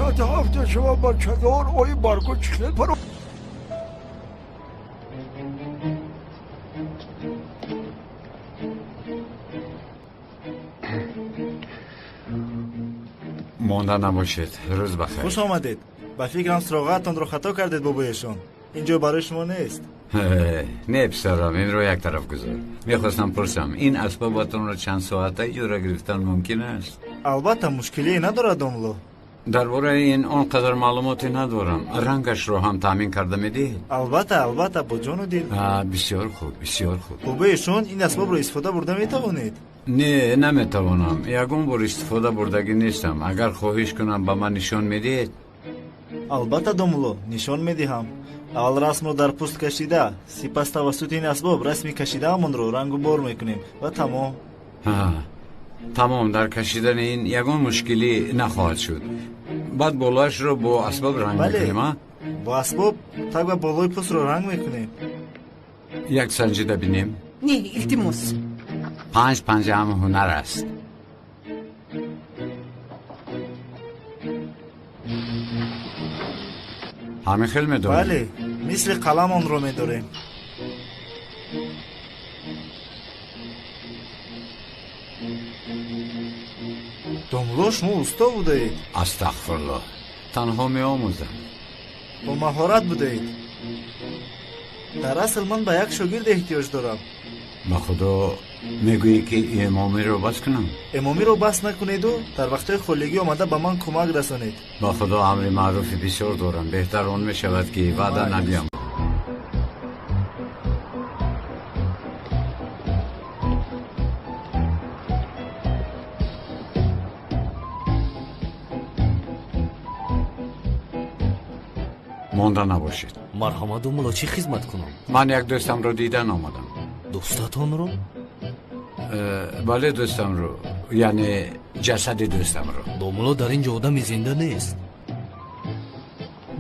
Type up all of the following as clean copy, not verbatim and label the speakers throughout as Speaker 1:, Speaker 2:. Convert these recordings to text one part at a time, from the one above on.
Speaker 1: Соати 7 шумо бачадор ои баргу чӣ хел паро.
Speaker 2: Монда набошед, рӯз бахайр.
Speaker 3: Хуш омадед. Ба фикрам суроғаатонро хато кардед, бобоешон. Ин ҷо барои шумо нест.
Speaker 2: Не, писарам, инро як тараф гузор. Мехостам пурсам, ин асбобатонро чанд соата иҷора гирифтан мумкин аст?
Speaker 3: Албатта, мушкилие надорад, домло.
Speaker 2: Дар бораи ин он қадар маълумоте надорам. Рангашро ҳам таъмин карда медиҳед?
Speaker 3: Албатта, албатта, бо ҷону дил.
Speaker 2: Бисёр хуб, бисёр хуб.
Speaker 3: Бобоешон, ин асбобро истифода бурда метавонед?
Speaker 2: Не, наметавонам. Ягон бор истифода бурдагӣ нестам. Агар хоҳиш кунам, ба ман нишон медиҳед?
Speaker 3: Албатта, домло, нишон медиҳам. Аввал расмро дар пӯст кашида, сипас тавассути ин асбоб расми кашидаамонро рангу бор мекунем ва тамом.
Speaker 2: Тамом, дар кашидани ин ягон мушкилӣ нахоҳад шуд. Баъд болоашро бо асбоб ранг мекунем, а?
Speaker 3: Бо асбоб таг ва болои пӯстро ранг мекунем.
Speaker 2: Як санҷида бинем.
Speaker 4: Не, илтимос.
Speaker 2: Панҷ панҷа ҳам ҳунар аст. Ҳамин хел медорем?
Speaker 3: Бале, мисли қалам онро медорем. Домло, шумо усто будаед.
Speaker 2: Астағфируллоҳ, танҳо меомӯзам.
Speaker 3: Бо маҳорат будаед. Дар асл ман ба як шогирд эҳтиёҷ дорам.
Speaker 2: Ба худо мегӯӣ, ки имомиро бас кунам?
Speaker 3: Имомиро бас накунеду дар вақтҳои холигӣ омада ба ман кӯмак расонед.
Speaker 2: Ба худо амри маъруфи бисёр дорам. Беҳтар он мешавад, ки ваъда набиям. Монда набошед.
Speaker 5: Марҳамат, домло, чӣ хизмат кунам?
Speaker 2: Ман як дӯстамро дидан омадам.
Speaker 5: Дӯстатонро?
Speaker 2: Бале, дӯстамро, яъне ҷасади дӯстамро.
Speaker 5: Домло, дар ин ҷо одами зинда нест.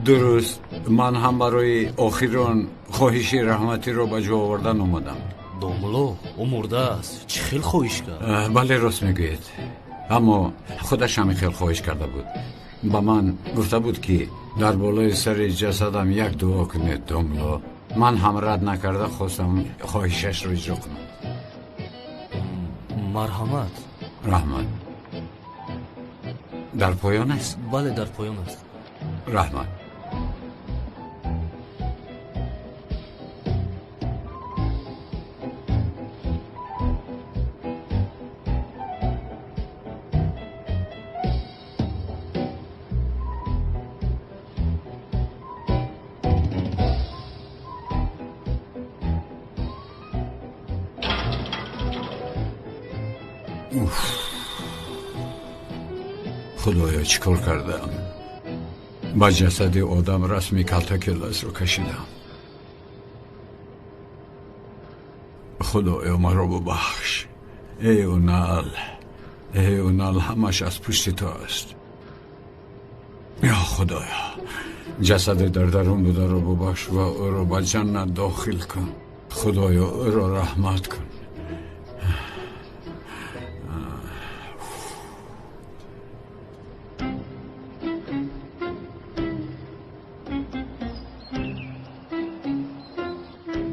Speaker 2: Дуруст, ман ҳам барои охирон хоҳиши раҳматиро ба ҷо овардан омадам.
Speaker 5: Домло, ӯ мурдааст. Чӣ хел хоҳиш кард?
Speaker 2: Бале, рост мегӯед, аммо худаш ҳамин хел хоҳиш карда буд. Ба ман гуфта буд, ки дар болои сари ҷасадам як дуо кунед, домло. Ман ҳам рад накарда хостам хоҳишашро иҷро кунам.
Speaker 5: Марҳамат.
Speaker 2: Раҳмат. Дар поён аст?
Speaker 5: Бале, дар поён аст.
Speaker 2: Раҳмат. Худоё, чӣ кор кардам? Ба ҷасади одам расми калтакеласро кашидам. Худоё, маро бубахш. Эй Унал, эй Унал, ҳамаш аз пушти ту аст. Ё Худоё, ҷасади дар дарун бударо бубахш ва ӯро ба ҷаннат дохил кун. Худоё, ӯро раҳмат кун.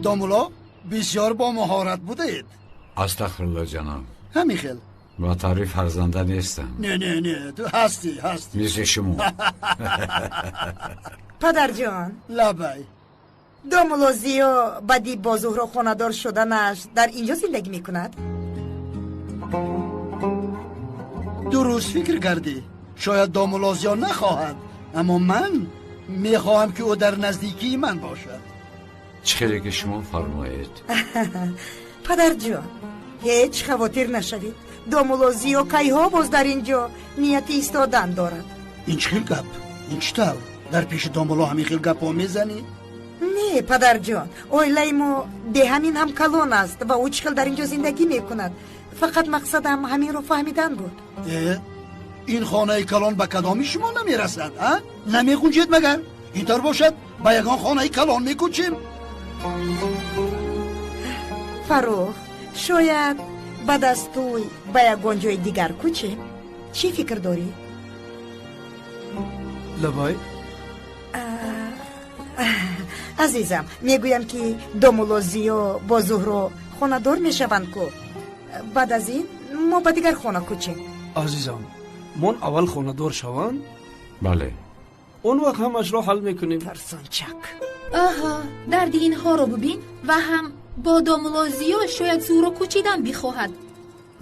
Speaker 6: Домулло, бисёр бо маҳорат будаед.
Speaker 2: Астағфируллоҳ, ҷаноб.
Speaker 6: Ҳамин хел.
Speaker 2: Ба таъриф фарзанда нестам.
Speaker 6: Не, не, не, ту ҳастӣ, ҳастӣ.
Speaker 2: Мисли шумо.
Speaker 7: Падарҷон.
Speaker 6: Лабай.
Speaker 7: Домулло Зиё баъди бо Зуҳро хонадор шуданаш дар инҷо зиндагӣ мекунад?
Speaker 6: Дуруст фикр кардӣ. Шояд домулло Зиё нахоҳад, аммо ман мехоҳам, ки ӯ дар наздикии ман бошад.
Speaker 2: Чӣ хеле ки шумо фармоед.
Speaker 7: Падарҷон, ҳеҷ хавотир нашавед. Домулло Зиё кайҳо боз дар ин ҷо нияти истодан дорад.
Speaker 6: Ин чӣ хел гап? Ин чӣ тавр? Дар пеши домулло ҳамин хел гапҳо мезанӣ?
Speaker 7: Не, падарҷон, оилаи мо беҳамин ҳам калон аст ва ӯ чӣ хел дар ин ҷо зиндагӣ мекунад. Фақат мақсадам ҳаминро фаҳмидан буд.
Speaker 6: Ин хонаи калон ба кадоми шумо намерасад, а? Намегунҷед магар? Ин тавр бошад, ба ягон хонаи калон мекӯчем.
Speaker 7: Фаррух, шояд баъд аз тӯй ба ягон ҷои дигар кӯчем. Чӣ фикр дорӣ?
Speaker 4: Лабай.
Speaker 7: Азизам, мегӯям ки домулло Зиё бо Зуҳро хонадор мешаванд ку. Баъд аз ин мо ба дигар хона кӯчем.
Speaker 4: Азизам, мон аввал хонадор шаванд?
Speaker 2: Бале.
Speaker 4: Он вақт ҳамашро ҳал мекунем.
Speaker 7: Тарсончак.
Speaker 8: Аҳа, дарди инҳоро бубин ва ҳам бо домулло Зиё шояд Зуҳро кӯчидан бихоҳад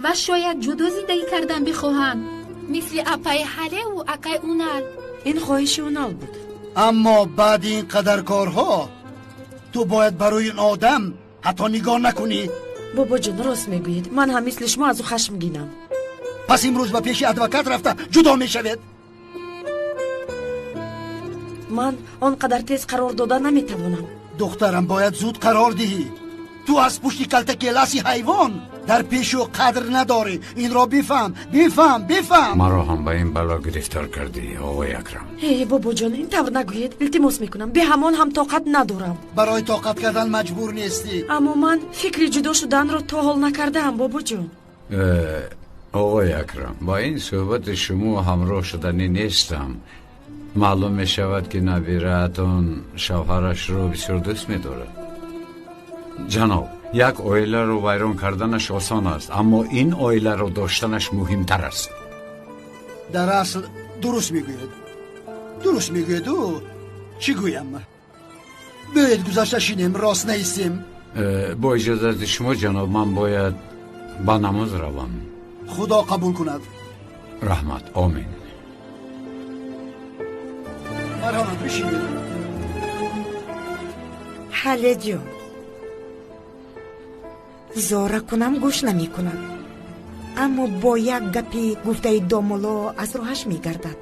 Speaker 8: ва шояд ҷудо зиндагӣ кардан бихоҳанд, мисли апаи Ҳалеву акаи Унал.
Speaker 9: Ин хоҳиши Унал буд.
Speaker 6: Аммо баъди ин қадар корҳо ту бояд барои ин одам ҳатто нигоҳ накунӣ.
Speaker 9: Бобоҷон, рост мегӯед, ман ҳам мисли шумо аз ӯ хашмгинам.
Speaker 6: Пас имрӯз ба пеши адвокат рафта ҷудо мешавед.
Speaker 9: Ман он қадар тез қарор дода наметавонам.
Speaker 6: Духтарам, бояд зуд қарор диҳӣ. Ту аз пушти калтакеласи ҳайвон дар пеши ӯ қадр надорӣ. Инро бифаҳм, бифаҳм, бифаҳм.
Speaker 2: Маро ҳам ба ин бало гирифтор кардӣ, оғои Акрам.
Speaker 9: Э, бобоҷон, ин тавр нагӯед, илтимос мекунам. Бе ҳамон ҳам тоқат надорам.
Speaker 6: Барои тоқат кардан маҷбур нестӣ.
Speaker 9: Аммо ман фикри ҷудо шуданро то ҳол накардаам, бобоҷон.
Speaker 2: Оғои Акрам, бо ин суҳбати шумо ҳамроҳ шуданӣ нестам. Маълум мешавад ки набираатон шавҳарашро бисёр дӯст медорад. Ҷаноб, як оиларо вайрон карданаш осон аст, аммо ин оиларо доштанаш муҳимтар аст.
Speaker 6: Дар асл дуруст мегӯед, дуруст мегӯед. Ӯ чӣ гӯям? Биёед гузашта шинем, рост наистем.
Speaker 2: Бо иҷозати шумо, ҷаноб, ман бояд ба намоз равам.
Speaker 6: Худо қабул кунад.
Speaker 2: Раҳмат, омин.
Speaker 6: Марҳамат, бишинед.
Speaker 7: Ҳалеҷон, зора кунам гӯш намекунад, аммо бо як гапи гуфтаи домулло аз роҳаш мегардад.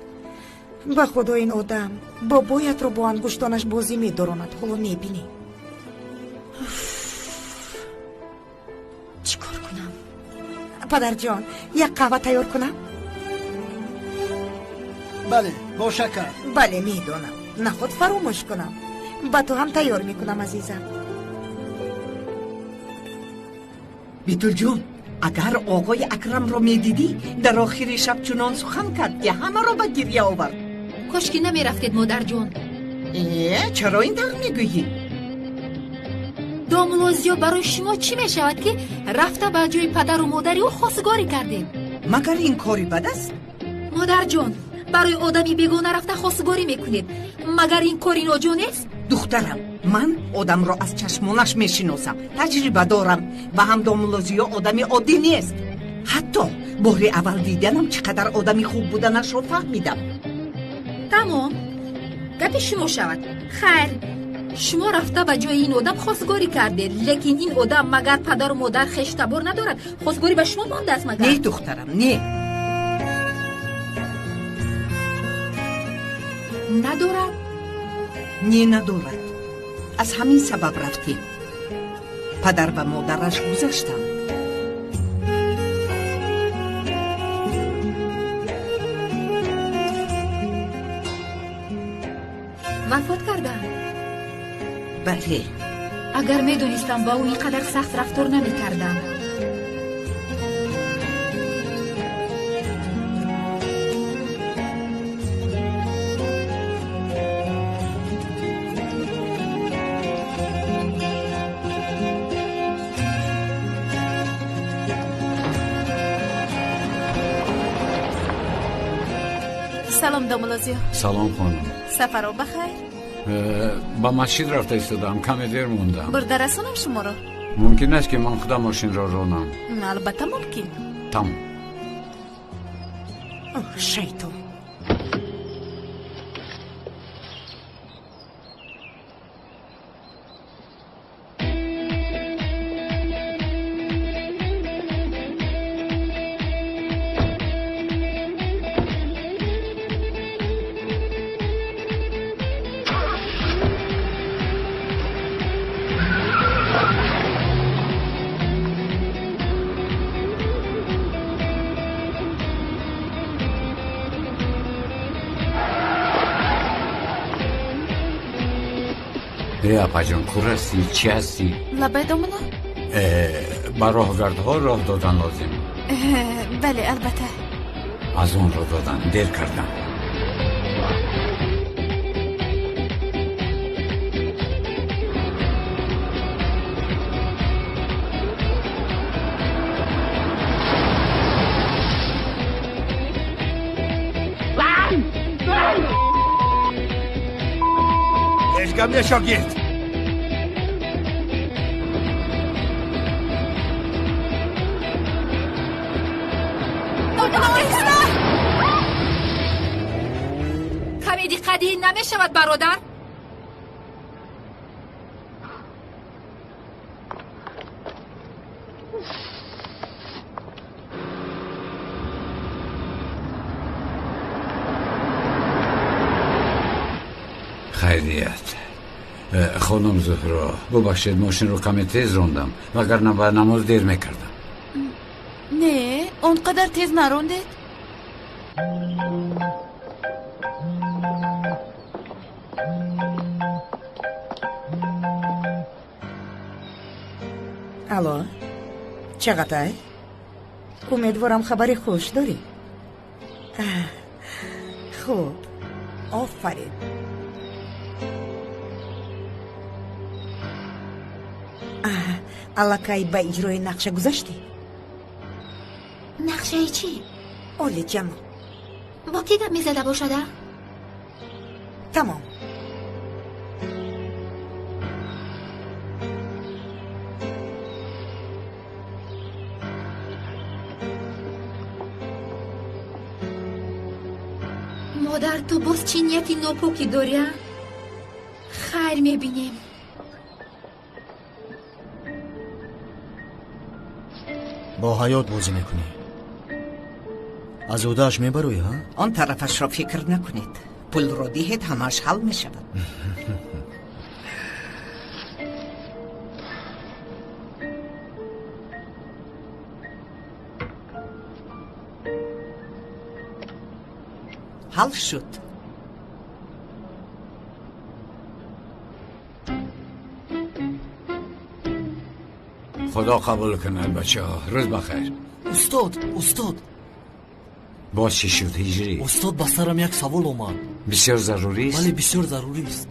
Speaker 7: Ба худо, ин одам бобоятро бо ангуштонаш бозӣ медоронад. Ҳоло мебинӣ.
Speaker 9: Чӣ кор кунам?
Speaker 7: Падарҷон, як қаҳва тайёр кунам?
Speaker 6: Бале, бо шакар.
Speaker 7: Бале, медонам. Наход фаромӯш кунам. Ба ту ҳам тайёр мекунам, азизам.
Speaker 10: Битулҷон, агар оғои Акрамро медидӣ, дар охири шаб чунон сухан кард, ки ҳамаро ба гирья овард.
Speaker 8: Кошки намерафтед, модарҷон.
Speaker 10: Э, чаро ин тавр мегӯӣ?
Speaker 8: Домулло Зиё барои шумо чӣ мешавад, ки рафта ба ҷои падару модари ӯ хостгорӣ кардед?
Speaker 10: Магар ин кори бад аст?
Speaker 8: Модарҷон, барои одами бегона рафта хостгорӣ мекунед. Магар ин кори ноҷо нест?
Speaker 10: Духтарам, ман одамро аз чашмонаш мешиносам, таҷриба дорам ва ҳам домулло Зиё одами оддӣ нест. Ҳатто бори аввал диданам чӣ қадар одами хуб буданашро фаҳмидам.
Speaker 8: Тамом, гапи шумо шавад. Хайр, шумо рафта ба ҷои ин одам хостгорӣ кардед, лекин ин одам магар падару модар, хештабор надорад? Хостгорӣ ба шумо мондааст магар?
Speaker 10: Не, духтарам, не.
Speaker 8: Надорад?
Speaker 10: Не, надорад. Аз ҳамин сабаб рафтем. Падар ва модараш гузаштанд.
Speaker 8: Вафот карданд?
Speaker 10: Бале.
Speaker 8: Агар медонистам, ба ӯ ин қадар сахт рафтор намекардам.
Speaker 11: Салом, домулло Зиё.
Speaker 2: Салом, хонум.
Speaker 11: Сафаро ба хайр?
Speaker 2: Ба масҷид рафта истодам, каме дер мондам.
Speaker 11: Бурда расонам шуморо?
Speaker 2: Мумкин аст, ки ман худам мошинро ронам?
Speaker 11: Албатта мумкин.
Speaker 2: Тамом.
Speaker 7: Шайтон.
Speaker 2: Апаҷон, кур ҳастӣ, чӣ ҳастӣ?
Speaker 11: Лабай, домулло.
Speaker 2: Ба роҳгардҳо роҳ додан лозим.
Speaker 11: Бале, албатта.
Speaker 2: Аз он роҳ додан дер кардам.
Speaker 1: Ҳеҷ гап не, шогирд.
Speaker 8: Каме диққат диҳӣ намешавад, бародар?
Speaker 2: Хайрият, хонум Зуҳро, бубахшед, мошинро каме тез рондам, вагарна ба намоз дер мекардам.
Speaker 11: Не, он қадар тез нарондед.
Speaker 7: Алло, Чағатай, умедворам, хабари хуш дорӣ. Хуб, офарин. Аллакай ба иҷрои нақша гузаштӣ?
Speaker 8: Нақшаи чӣ?
Speaker 7: Олиҷаноб.
Speaker 8: Бо кӣ гап мезада бошада?
Speaker 7: Тамом.
Speaker 8: Модар, ту боз чӣ нияти нопокӣ дорӣ, а? Хайр, мебинем.
Speaker 12: Бо ҳаёт бозӣ мекунӣ, аз ӯдааш мебароӣ, ҳа?
Speaker 10: Он тарафашро фикр накунед. Пулро диҳед, ҳамааш ҳал мешавад. Ҳал шуд.
Speaker 2: Худо қабул кунад, бачаҳо, рӯз бахайр.
Speaker 5: Устод, устод.
Speaker 2: Боз чӣ шуд, Ҳиҷрӣ?
Speaker 5: Устод, ба сарам як савол омад.
Speaker 2: Бисёр зарурист?
Speaker 5: Бале, бисёр зарурист.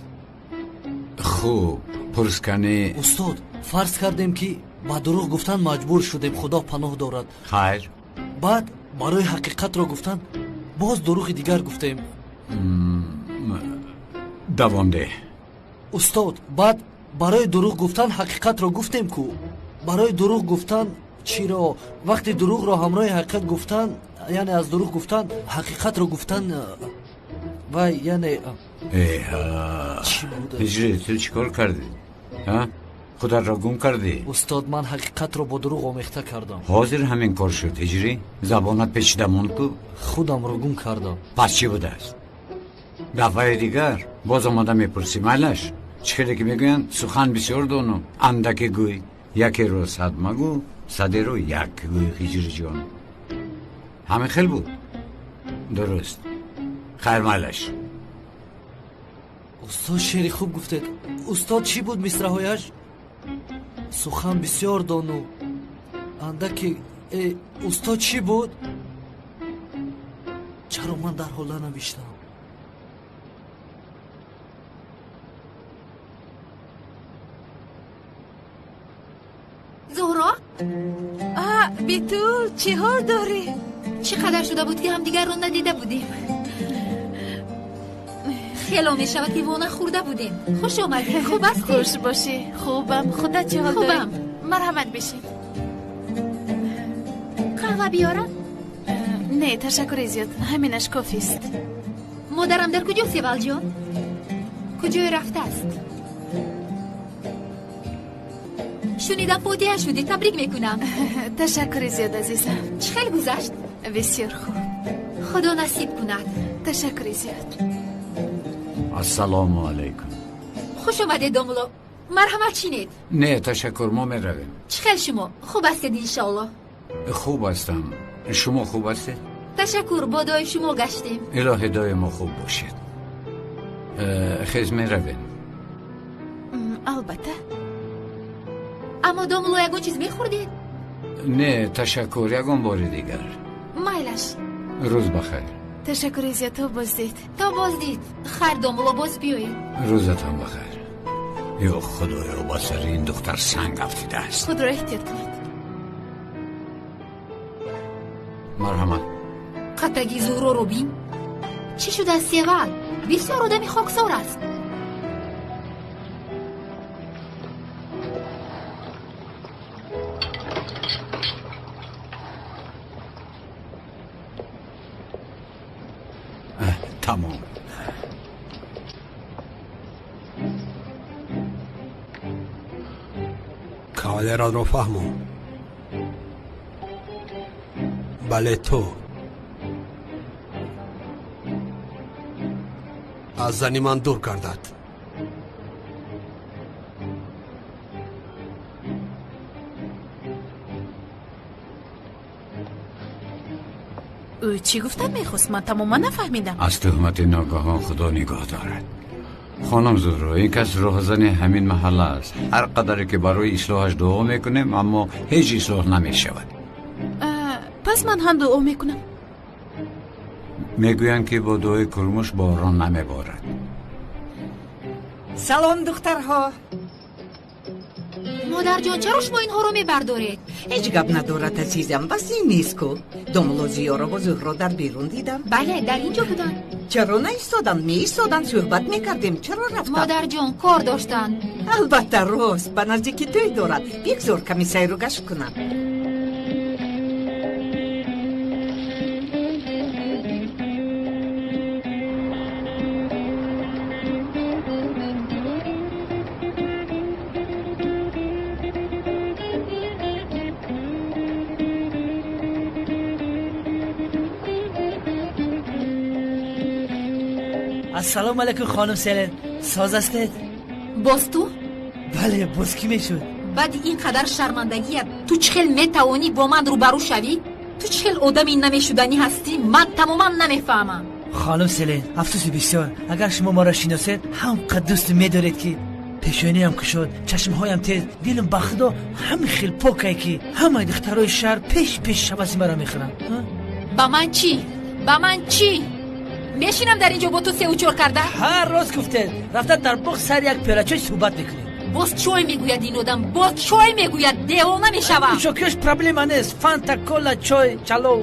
Speaker 2: Хуб, пурс кани.
Speaker 5: Устод, фарз кардем, ки ба дурӯғ гуфтан маҷбур шудем, Худо паноҳ дорад.
Speaker 2: Хайр.
Speaker 5: Баъд барои ҳақиқатро гуфтан боз дурӯғи дигар гуфтем.
Speaker 2: Давом деҳ.
Speaker 5: Устод, баъд барои дурӯғ гуфтан ҳақиқатро гуфтем ку. Барои дурӯғ гуфтан чиро? Вақти дурӯғро ҳамроҳи ҳақиқат гуфтан, яъне аз дурӯғ гуфтан ҳақиқатро гуфтан, вай, яъне
Speaker 2: Ҳиҷрӣ, ту чӣ кор кардӣ, ҳа? Худатро гум кардӣ.
Speaker 5: Устод, ман ҳақиқатро бо дурӯғ омехта кардам.
Speaker 2: Ҳозир ҳамин кор шуд, Ҳиҷрӣ. Забонат печида монд ку.
Speaker 5: Худамро гум кардам.
Speaker 2: Пас чӣ будааст? Дафъаи дигар боз омода мепурсӣ, майлаш? Чӣ хеле ки мегӯянд, сухан бисёр дону андаке гӯй, якеро сад магӯ, садеро як гӯй. Ҳиҷриҷон, ҳамин хел буд, дуруст? Хайр, майлаш.
Speaker 5: Устод, шеъри хуб гуфтед. Устод, чӣ буд мисраҳояш? Сухан бисёр дону андаке. Устод, чӣ буд? Чаро ман дарҳол нанавиштам?
Speaker 8: Зуҳро?
Speaker 11: А, Битул, чӣ ҳол дорӣ?
Speaker 8: Чӣ қадар шуда буд, ки ҳамдигарро надида будем. Хело мешавад, ки вона хӯрда будем. Хуш омадӣ, хуб ҳастӣ?
Speaker 11: Хуш бошӣ, хубам. Худат чӣ ҳол дорӣ?
Speaker 8: Хубам.
Speaker 11: Марҳамат, бишин.
Speaker 8: Қаҳва биёрам?
Speaker 11: Не, ташаккури зиёд, ҳаминаш кофист.
Speaker 8: Модарам дар куҷо, Севалҷон? Куҷое рафтааст? Шунидам, фотиҳа шудӣ, табрик мекунам.
Speaker 11: Ташаккури зиёд, азизам.
Speaker 8: Чӣ хел гузашт?
Speaker 11: Бисёр хуб.
Speaker 8: Худо насиб кунад.
Speaker 11: Ташаккури зиёд.
Speaker 2: Ассалому алайкум.
Speaker 8: Хуш омадед, домуло, марҳамат, чинед.
Speaker 2: Не, ташаккур, мо меравем.
Speaker 8: Чӣ хел шумо, хуб ҳастед, иншоалло?
Speaker 2: Хуб ҳастам, шумо хуб ҳастед?
Speaker 8: Ташаккур, бо дуои шумо гаштем.
Speaker 2: Илоҳи доимо хуб бошед. Хез, меравем.
Speaker 11: Албатта.
Speaker 8: Аммо, домуло, ягон чиз мехӯрдед?
Speaker 2: Не, ташаккур, ягон бори дигар.
Speaker 8: Майлаш.
Speaker 2: Рӯз бахайр.
Speaker 11: Ташаккури зиёд, то боздид.
Speaker 8: То боздид. Хайр, домуло, боз биёед.
Speaker 2: Рӯзатон бахайр. Ё Худоё, ба сари ин духтар санг афтидааст.
Speaker 11: Худро эҳтиёт кунед.
Speaker 2: Марҳамат.
Speaker 8: Қаттаги Зуҳроро бин, чӣ шудааст? Севал бисёр одами хоксор аст.
Speaker 2: Тамом.
Speaker 13: Кавалератро фаҳмон. Бале, ту аз зани ман дур гардад.
Speaker 11: Ӯ чӣ гуфтан мехост? Ман тамоман нафаҳмидам.
Speaker 2: Аз туҳмати ногаҳон Худо нигоҳ дорад. Хонум Зуҳро, ин кас роҳзани ҳамин маҳалла аст. Ҳар қадаре ки барои ислоҳаш дуо мекунем, аммо ҳеҷ ислоҳ намешавад.
Speaker 11: Пас ман ҳам дуо мекунам.
Speaker 2: Мегӯянд, ки бо дуои курмуш борон намеборад.
Speaker 10: Салом, духтарҳо.
Speaker 8: Модарҷон, чаро шумо инҳоро мебардоред?
Speaker 10: Ҳеҷ гап надорад, азизам, бас ин нест ку. Домулло Зиёро бо Зуҳро дар берун дидам.
Speaker 8: Бале, дар ин ҷо буданд.
Speaker 10: Чаро наистоданд? Меистоданд, суҳбат мекардем. Чаро рафтанд?
Speaker 8: Модарҷон, кор доштанд.
Speaker 10: Албатта, рост, ба наздики тӯй дорад. Бигзор ками сайру гашт кунам.
Speaker 14: Ассалому алайкум, хонум Селен, соз ҳастед?
Speaker 8: Боз ту?
Speaker 14: Бале, боз кӣ мешуд?
Speaker 8: Баъди ин қадар шармандагият ту чӣ хел метавонӣ бо ман рӯбарӯ шавӣ? Ту чӣ хел одами намешуданӣ ҳастӣ? Ман тамоман намефаҳмам.
Speaker 14: Хонум Селен, афсӯси бисёр, агар шумо маро шиносед, ҳам қад дӯст медоред, ки пешониям кушод, чашмҳоям тез, дилам ба Худо ҳамин хел покае, ки ҳамаи духтарои шаҳр пеш пеш ҳаваси маро мехӯранд.
Speaker 8: Ба ман чӣ? Ба ман чӣ? Мешинам дар ин ҷо бо ту сеу чор карда?
Speaker 14: Ҳар рост гуфтед. Рафта дар боғ сари як пиёла чой суҳбат мекунем.
Speaker 8: Боз чой мегӯяд ин одам, боз чой мегӯяд, девона мешавам.
Speaker 14: Нӯшокиёш проблема нест, фанта, кола, чой, чалов.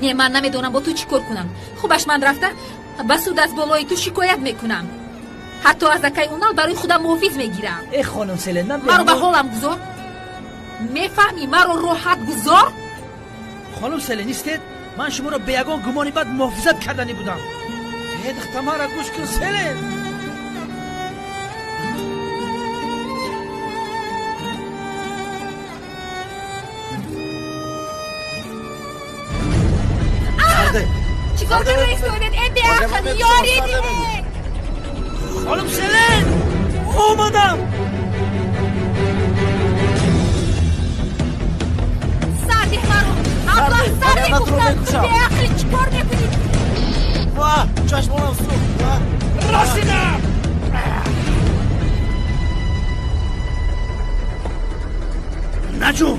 Speaker 8: Не, ман намедонам бо ту чӣ кор кунам. Хубаш ман рафта ба суд аз болои ту шикоят мекунам. Ҳатто аз акай Унал барои худам муҳофиз мегирам.
Speaker 14: Э, хонум Селен, ман
Speaker 8: маро ба ҳолам гузор. Мефаҳмӣ, маро роҳат гузор.
Speaker 14: Хонум Селен, истед, ман шуморо бе ягон гумони бад муҳофизат карданӣ будам. Э, духта, маро гӯш кун, Селен.
Speaker 8: Чӣ кор карда истодед? Э, беақл, ёрӣ диҳед!
Speaker 14: Хонум Селен, омадам.
Speaker 8: Сардеҳ маро! Абла, сардеҳ гуфтам! Ту беақлӣ, чӣ кор мекунӣ?
Speaker 3: Ва, чашмонам сӯхт.
Speaker 14: Расидам! Наҷум!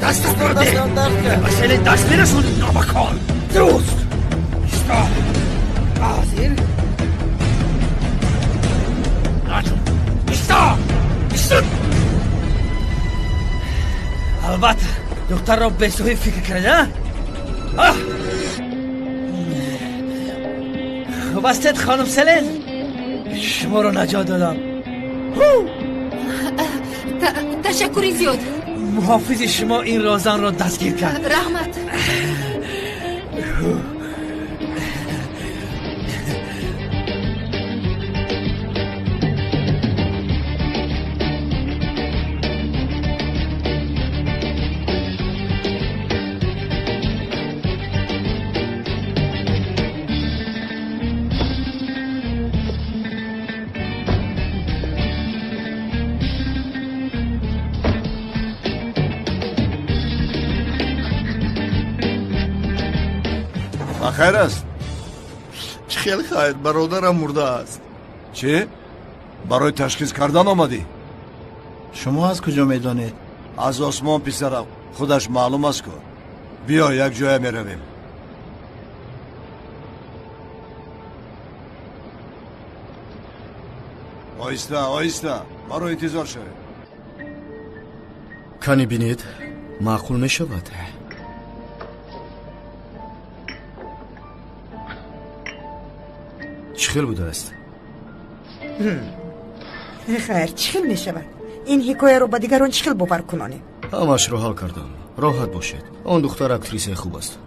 Speaker 14: Дастат бурде! Ба Селен даст мерасонӣ, нобакор! Дуруст! Исто! Ҳозир! Наҷум! Исто! Исто! Албатта, духтарро бесоҳиб фикр кард, а? Хуб ҳастед, хонум Селен? Шуморо наҷот додам.
Speaker 8: Ташаккури зиёд.
Speaker 14: Муҳофизи шумо ин розанро дастгир кард.
Speaker 8: Раҳмат.
Speaker 1: Хайр аст? Чӣ хел хайр, бародарам мурдааст. Чӣ? Барои ташхис кардан омадӣ?
Speaker 6: Шумо аз куҷо медонед?
Speaker 1: Аз осмон, писарам, худаш маълум аст ку. Биё, як ҷоя меравем. Оҳиста, оҳиста, маро интизор шавед.
Speaker 12: Кани бинед, маъқул мешавад. Чӣ хел будааст?
Speaker 7: Хайр, чӣ хел мешавад? Ин ҳикояро ба дигарон чӣ хел бовар кунонем?
Speaker 12: Ҳамаашро ҳал кардам. Роҳат бошед, он духтар актрисаи хуб аст.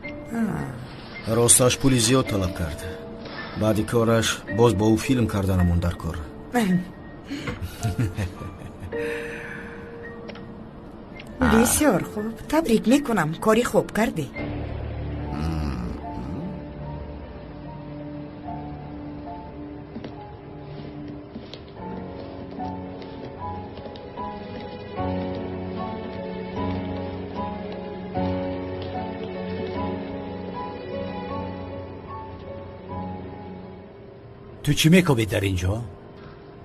Speaker 12: Росташ пули зиёд талаб кард. Баъди кораш боз бо ӯ филм карданамон дар кор.
Speaker 7: Бисёр хуб, табрик мекунам, кори хуб кардӣ.
Speaker 2: Ту чӣ мекобӣ дар ин ҷо?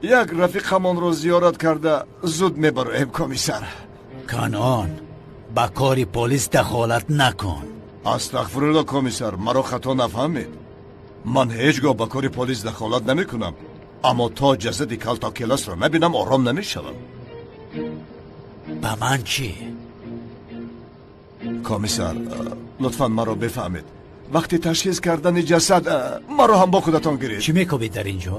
Speaker 1: Як рафиқамонро зиёрат карда зуд мебароем, комиссар.
Speaker 2: Канон, ба кори полис дахолат накун.
Speaker 1: Астағфирулло, комиссар, маро хато нафаҳмед. Ман ҳеҷ гоҳ ба кори полис дахолат намекунам, аммо то ҷасади Калтакеласро набинам ором намешавам.
Speaker 2: Ба ман чӣ?
Speaker 1: Комиссар, лутфан маро бифаҳмед. Вақти ташхис кардани ҷасад маро ҳам бо худатон гиред.
Speaker 2: Чӣ мекобед дар ин ҷо?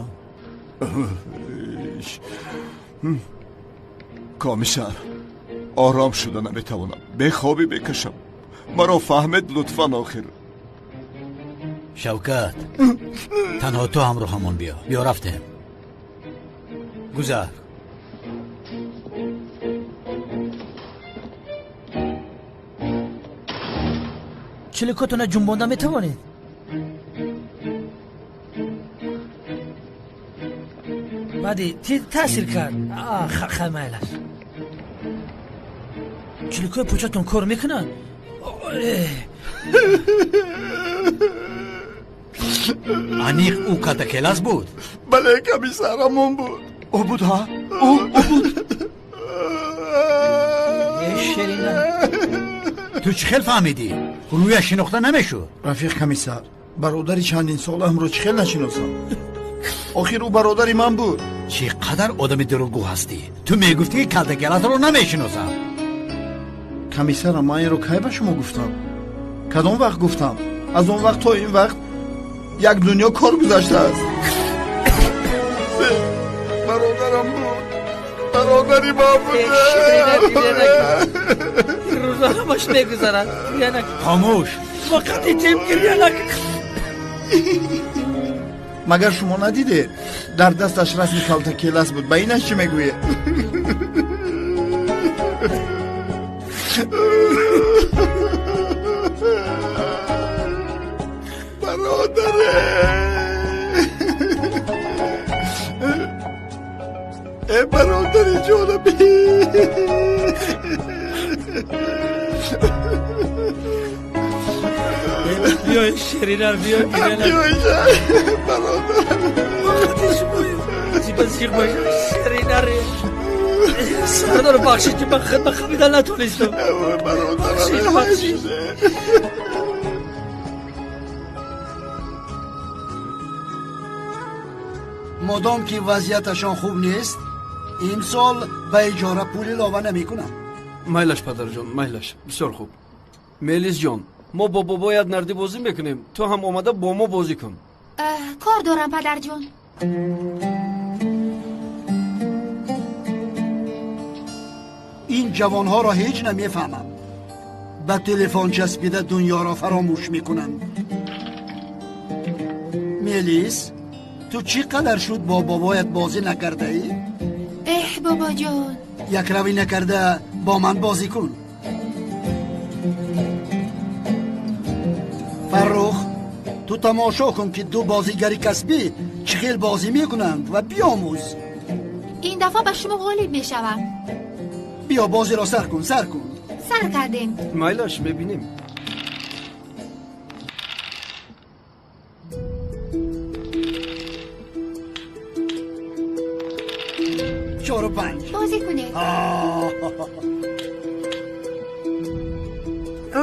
Speaker 1: Комиссар, ором шуда наметавонам, бехобӣ мекашам. Маро фаҳмед лутфан охир.
Speaker 2: Шавкат, танҳо ту ҳамроҳамон биё. Биё рафтем. Гузар.
Speaker 14: Чиликотона ҷунбонда метавонед? Баъди таъсир кард. Хай, майлаш. Чиликои пӯчатон кор мекунад?
Speaker 2: Аниқ ӯ Калтакелас буд?
Speaker 1: Бале, комиссар, ҳамон буд. Ӯ буд, ҳа? Ӯ буд.
Speaker 14: Шерина.
Speaker 2: Ту чӣ хел фаҳмидӣ? Рӯяш шинохта намешуд.
Speaker 6: Рафиқ комиссар, бародари чандин солаамро чӣ хел нашиносам? Охир ӯ бародари ман буд.
Speaker 2: Чӣ қадар одами дурӯғгӯ ҳастӣ? Ту мегуфтӣ ки Калтакеласро намешиносам.
Speaker 6: Комиссарам, ман инро кай ба шумо гуфтам? Кадом вақт гуфтам? Аз он вақт то ин вақт як дунё кор гузаштааст.
Speaker 1: Бародарам буд, бародари ман буд.
Speaker 14: Рӯза ҳамаш мегузарад.
Speaker 2: Хомӯш.
Speaker 14: Вақти тим гиря накун.
Speaker 6: Магар шумо надидед? Дар дасташ расми Калтакелас буд. Ба инаш чӣ мегӯед?
Speaker 1: Бародаре, э бародари ҷонами.
Speaker 14: Биёй, Ширина, биё, гиря накун.
Speaker 1: Биёй, бародарам.
Speaker 14: Вақти шумоем. Зиба зиқ бошам, Ширина. Сардор, бахшид, ки ман хидмат хамида натонистам.
Speaker 1: Бародарам,
Speaker 14: бахшид.
Speaker 6: Модом ки вазъияташон хуб нест, имсол ба иҷора пул илова намекунам.
Speaker 4: Майлаш, падарҷон, майлаш. Бисёр хуб. Мелисҷон, мо бо бобоят нардӣ бозӣ мекунем. Ту ҳам омада бо мо бозӣ кун.
Speaker 8: Кор дорам, падарҷон.
Speaker 6: Ин ҷавонҳоро ҳеҷ намефаҳмам. Ба телефон часпида дунёро фаромӯш мекунанд. Мелис, ту чӣ қадар шуд бо бобоят бозӣ накардаӣ?
Speaker 8: Эҳ, бобоҷон,
Speaker 6: якравӣ накарда бо ман бозӣ кун. Фаррух, ту тамошо кун ки ду бозигари касбӣ чӣ хел бозӣ мекунанд ва биомӯз.
Speaker 8: Ин дафъа ба шумо ғолиб мешавам.
Speaker 6: Биё, бозиро сар кун, сар кун.
Speaker 8: Сар кардем.
Speaker 4: Майлаш, мебинем.
Speaker 6: Чору панҷ.
Speaker 8: Бозӣ кунед.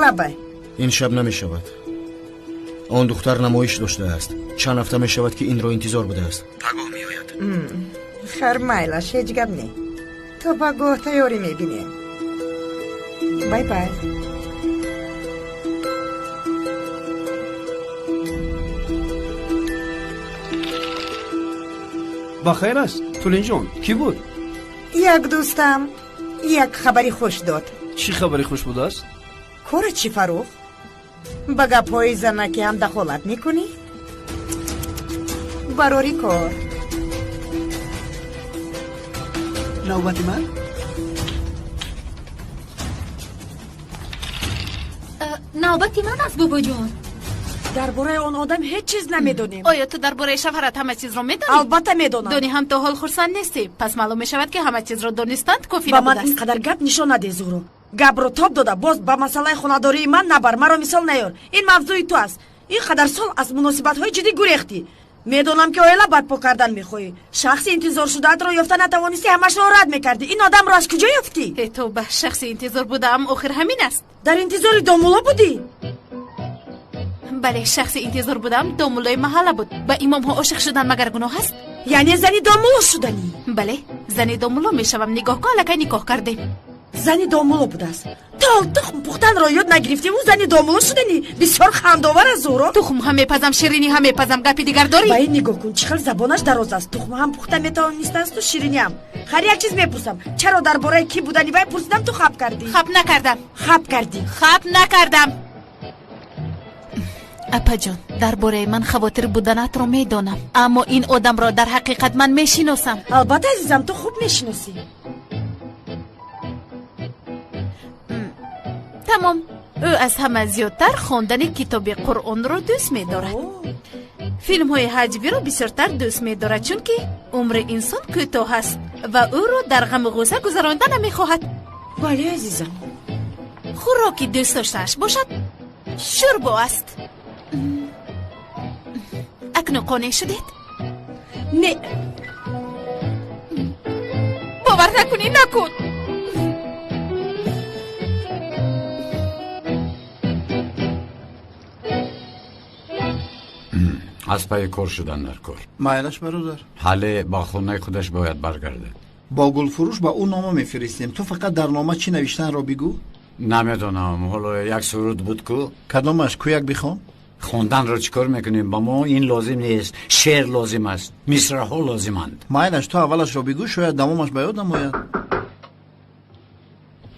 Speaker 7: Лабай.
Speaker 12: Ин шаб намешавад. Он духтар намоиш доштааст. Чанд ҳафта мешавад ки инро интизор будааст. Пагоҳ меояд.
Speaker 7: Хар, майлаш, ҳеҷ гап не. То пагоҳ тайёрӣ мебинем. Бай бай.
Speaker 4: Ба хайр аст, Тулинҷон. Кӣ буд?
Speaker 7: Як дӯстам як хабари хуш дод.
Speaker 4: Чӣ хабари хуш будааст?
Speaker 7: Кора чӣ, Фаррух? Ба гапҳои занаке ҳам дахолат мекунӣ? Барори кор.
Speaker 6: Навбати ман?
Speaker 8: Навбати ман аст, бобоҷон.
Speaker 9: Дар бораи он одам ҳеҷ чиз намедонем.
Speaker 11: Оё ту дар бораи шавҳарат ҳама чизро медонӣ?
Speaker 9: Албатта медонам.
Speaker 11: Донӣ ҳам то ҳол хурсанд нестӣ. Пас маълум мешавад, ки ҳама чизро донистанд кофӣ
Speaker 9: Ба ман
Speaker 11: набудааст.
Speaker 9: ин қадар гап нишон надеҳ, Зуҳро. Гапро тоб дода, боз ба масъалаи хонадории ман набар, маро мисол наёр. Ин мавзӯи ту аст. Ин қадар сол аз муносибатҳои ҷиддӣ гурехтӣ. Медонам, ки оила барпо кардан мехоҳӣ. Шахси интизоршудаатро ёфта натавонистӣ, ҳамашро рад мекардӣ. Ин одамро аз куҷо ёфтӣ?
Speaker 11: Э, тавба, шахси интизор будаам охир ҳамин аст.
Speaker 9: Дар интизори домулло будӣ?
Speaker 11: Бале, шахси интизор будам домуллои маҳалла буд. Ба имомҳо ошиқ шудан магар гуноҳ аст?
Speaker 9: Яъне зани домулло шуданӣ?
Speaker 11: Бале, зани домулло мешавам. Нигоҳ кун, аллакай никоҳ кардем.
Speaker 9: Зани домулло будааст. То тухм пухтанро ёд нагирифтем, ӯ зани домулло шуданӣ. Бисёр хандовар аст, Зуҳро.
Speaker 11: Тухм ҳам мепазам, ширинӣ ҳам мепазам. Гапи дигар дорӣ?
Speaker 9: Ба ин нигоҳ кун, чӣ хел забонаш дароз аст. Тухм ҳам пухта метавонистасту шириниам. Хайр, як чиз мепурсам: чаро дар бораи кӣ будани вай пурсидам, ту хап кардӣ?
Speaker 11: Хап накардам.
Speaker 9: Хап кардӣ.
Speaker 11: Хап накардам. Апаҷон, дар бораи ман хавотир буданатро медонам, аммо ин одамро дар ҳақиқат ман мешиносам.
Speaker 9: Албатта, азизам, ту хуб мешиносӣ.
Speaker 11: Тамом. Ӯ аз ҳама зиёдтар хондани китоби Қуръонро дӯст медорад. Филмҳои ҳаҷвиро бисёртар дӯст медорад, чунки умри инсон кӯтоҳ аст ва ӯро дар ғаму ғусса гузаронда намехоҳад.
Speaker 9: Бале, азизам.
Speaker 11: Хӯроки дӯст доштааш бошад шӯрбо аст. Акнун қонеъ шудед?
Speaker 9: Не.
Speaker 11: Бовар накунӣ, накун.
Speaker 2: Аз пайи кор шудан дар кор.
Speaker 6: Майлаш, бародар.
Speaker 2: Ҳале ба хонаи худаш бояд баргардад.
Speaker 6: Бо гулфурӯш ба ӯ нома мефиристем. Ту фақат дар нома чӣ навиштанро бигӯ.
Speaker 2: Намедонам, ҳоло як суруд буд ку.
Speaker 6: Кадомаш? Кӯяк бихон.
Speaker 2: Хонданро чӣ кор мекунем? Ба мо ин лозим нест. Шеър лозим аст, мисраҳо лозиманд.
Speaker 6: Майлаш, ту аввалашро бигӯ, шояд давомаш ба ёдам ояд.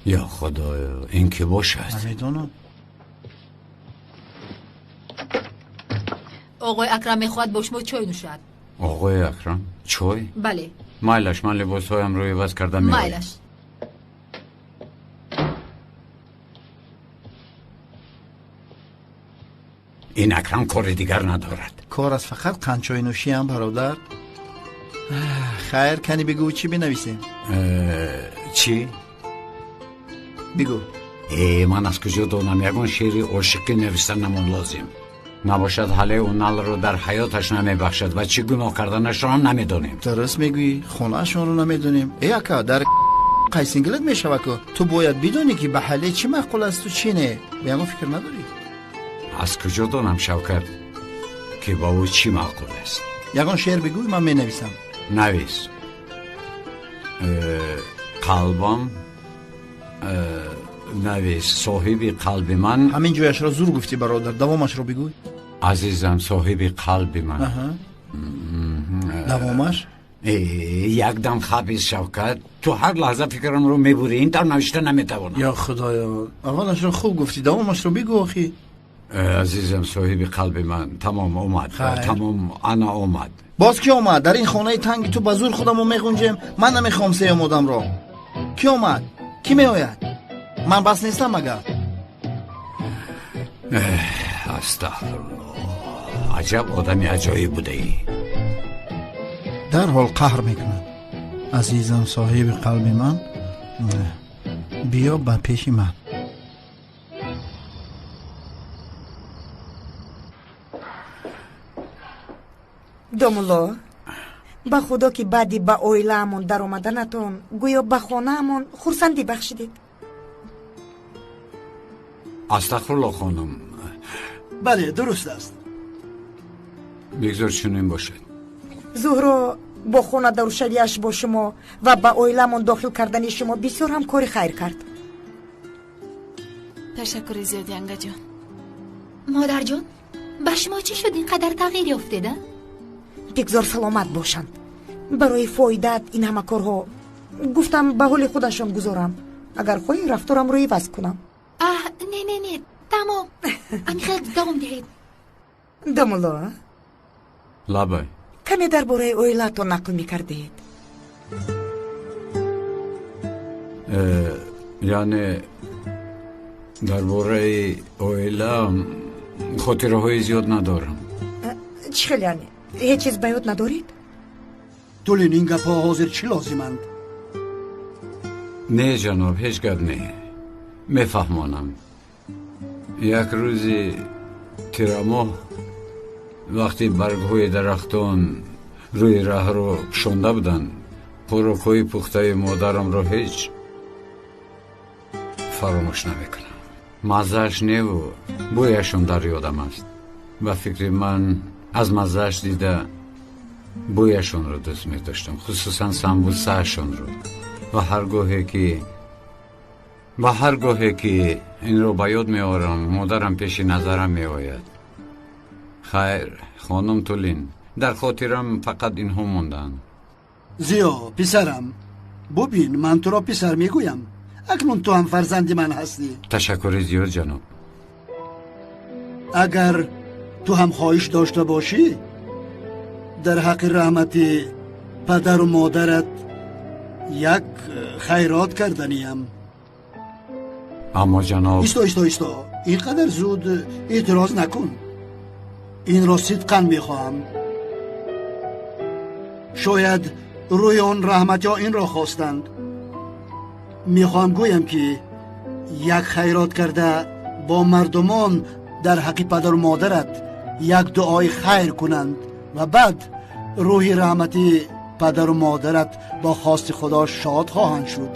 Speaker 2: Ё худоё, ин кӣ бошад?
Speaker 6: Намедонам.
Speaker 8: Оғои Акрам мехоҳад бо шумо чой нӯшад.
Speaker 2: Оғои Акрам? Чой?
Speaker 8: Бале.
Speaker 2: Майлаш, ман либосҳоямро иваз карда меоям.
Speaker 8: Майлаш.
Speaker 2: Ин Акрам кори дигар надорад.
Speaker 6: Кор аз фақат қандчойнӯшиам, бародар. Хайр, кани бигӯ, чӣ бинависем?
Speaker 2: Чӣ?
Speaker 6: Бигӯ.
Speaker 2: Э, ман аз куҷо донам? Ягон шеъри ошиқӣ нависта намон лозим. Набошад, ҳале Уналро дар ҳаёташ намебахшад ва чӣ гуноҳ карданашро ҳам намедонем.
Speaker 6: Дуруст мегӯӣ, хонаашонро намедонем. Э, ака, дар қайсингилат мешавад ку. Ту бояд бидонӣ, ки ба ҳале чӣ маъқул асту чӣ не. Ба ягон фикр надорӣ?
Speaker 2: Аз куҷо донам, Шавкат, ки ба ӯ чӣ маъқул аст?
Speaker 6: Ягон шеър бигӯй, ман менависам.
Speaker 2: Навис. Қалбам, навис, соҳиби қалби ман.
Speaker 6: Ҳамин ҷояшро зур гуфтӣ, бародар, давомашро бигӯй.
Speaker 2: Азизам, соҳиби қалби ман.
Speaker 6: Давомаш?
Speaker 2: Якдам хабис, Шавкат, ту ҳар лаҳза фикрамро мебурӣ, ин тавр навишта наметавонам.
Speaker 6: Ё худоё, аввалашро хуб гуфтӣ, давомашро бигӯ охӣ.
Speaker 2: Азизам, соҳиби қалби ман. Тамом, омад. Тамом, ана омад.
Speaker 6: Боз кӣ омад? Дар ин хонаи танги ту ба зур худамо меғунҷем. Ман намехоҳам сеюм одамро. Кӣ омад? Кӣ меояд? Ман бас нестам магар?
Speaker 2: Астағфируллоҳ, аҷаб одами аҷоиб будаӣ.
Speaker 6: Дарҳол қаҳр мекунад. Азизам, соҳиби қалби ман, биё ба пеши ман.
Speaker 7: Домулло, ба худо, ки баъди ба оилаамон даромаданатон гӯё ба хонаамон хурсандӣ бахшидед.
Speaker 2: Астағфируллоҳ, хонум.
Speaker 6: Бале, дуруст аст.
Speaker 2: Бигзор чунин бошад.
Speaker 7: Зуҳро бо хонадоршавиаш бо шумо ва ба оиламон дохил кардани шумо бисёр ҳам кори хайр кард.
Speaker 11: Ташаккури зиёд, Янгаҷон.
Speaker 8: Модарҷон, ба шумо чӣ шуд, ин қадар тағйир ёфтеда?
Speaker 7: Бигзор саломат бошанд. Барои фоидаат ин ҳама корҳо гуфтам ба ҳоли худашон гузорам. Агар хоҳӣ, рафторамро иваз кунам.
Speaker 8: Аҳ, не, не, не. Тамом, ҳамин хел давом диҳед.
Speaker 7: Домулло.
Speaker 2: Лабай.
Speaker 7: Каме дар бораи оилаатон нақл мекардед.
Speaker 2: Яъне дар бораи оилаам хотираҳои зиёд надорам.
Speaker 7: Чӣ хел, яъне ҳеҷ чиз ба ёд надоред?
Speaker 6: Тулин, ин гапҳо ҳозир чӣ лозиманд?
Speaker 2: Не, ҷаноб, ҳеҷ гап не. Мефаҳмонам. Як рӯзи тирамоҳ, вақте баргҳои дарахтон рӯи раҳро пӯшонда буданд, хӯрокҳои пухтаи модарамро ҳеҷ фаромӯш намекунам. Маззааш неву бӯяшон дар ёдам аст. Ба фикри ман, аз маззааш дида бӯяшонро дӯст медоштам, хусусан самбусаашонро. Ва ҳар гоҳе ки инро ба ёд меорам, модарам пеши назарам меояд. Хайр, хонум Тулин, дар хотирам фақат инҳо монданд.
Speaker 6: Зиё, писарам, бубин, ман туро писар мегӯям. Акнун ту ҳам фарзанди ман ҳастӣ.
Speaker 2: Ташаккури зиёд, ҷаноб.
Speaker 6: Агар ту ҳам хоҳиш дошта бошӣ, дар ҳаққи раҳмати падару модарат як хайрот карданиям.
Speaker 2: Аммо, ҷаноб.
Speaker 6: Исто, исто, исто, ин қадар зуд эътироз накун. Инро сидқан мехоҳам. Шояд рӯи он раҳматиҳо инро хостанд. Мехоҳам гӯям, ки як хайрот карда, бо мардумон дар ҳаққи падару модарат як дуои хайр кунанд ва баъд рӯҳи раҳмати падару модарат бо хости Худо шод хоҳанд шуд.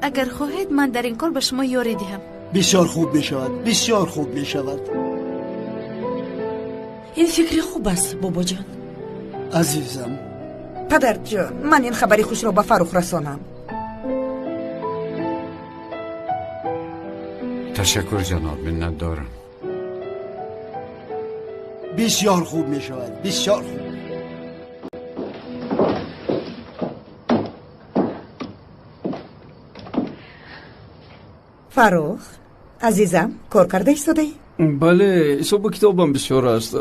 Speaker 11: Агар хоҳед, ман дар ин кор ба шумо ёрӣ диҳам.
Speaker 6: Бисёр хуб мешавад, бисёр хуб мешавад.
Speaker 9: Ин фикри хуб аст, бобоҷон.
Speaker 6: Азизам.
Speaker 7: Падарҷон, ман ин хабари хушро ба Фаррух расонам.
Speaker 2: Ташаккур, ҷаноб, миннатдорам.
Speaker 6: Бисёр хуб мешавад, бисёр хуб.
Speaker 7: Фаррух, азизам, кор карда истодаӣ?
Speaker 4: Бале, ҳисобу китобам бисёр аст.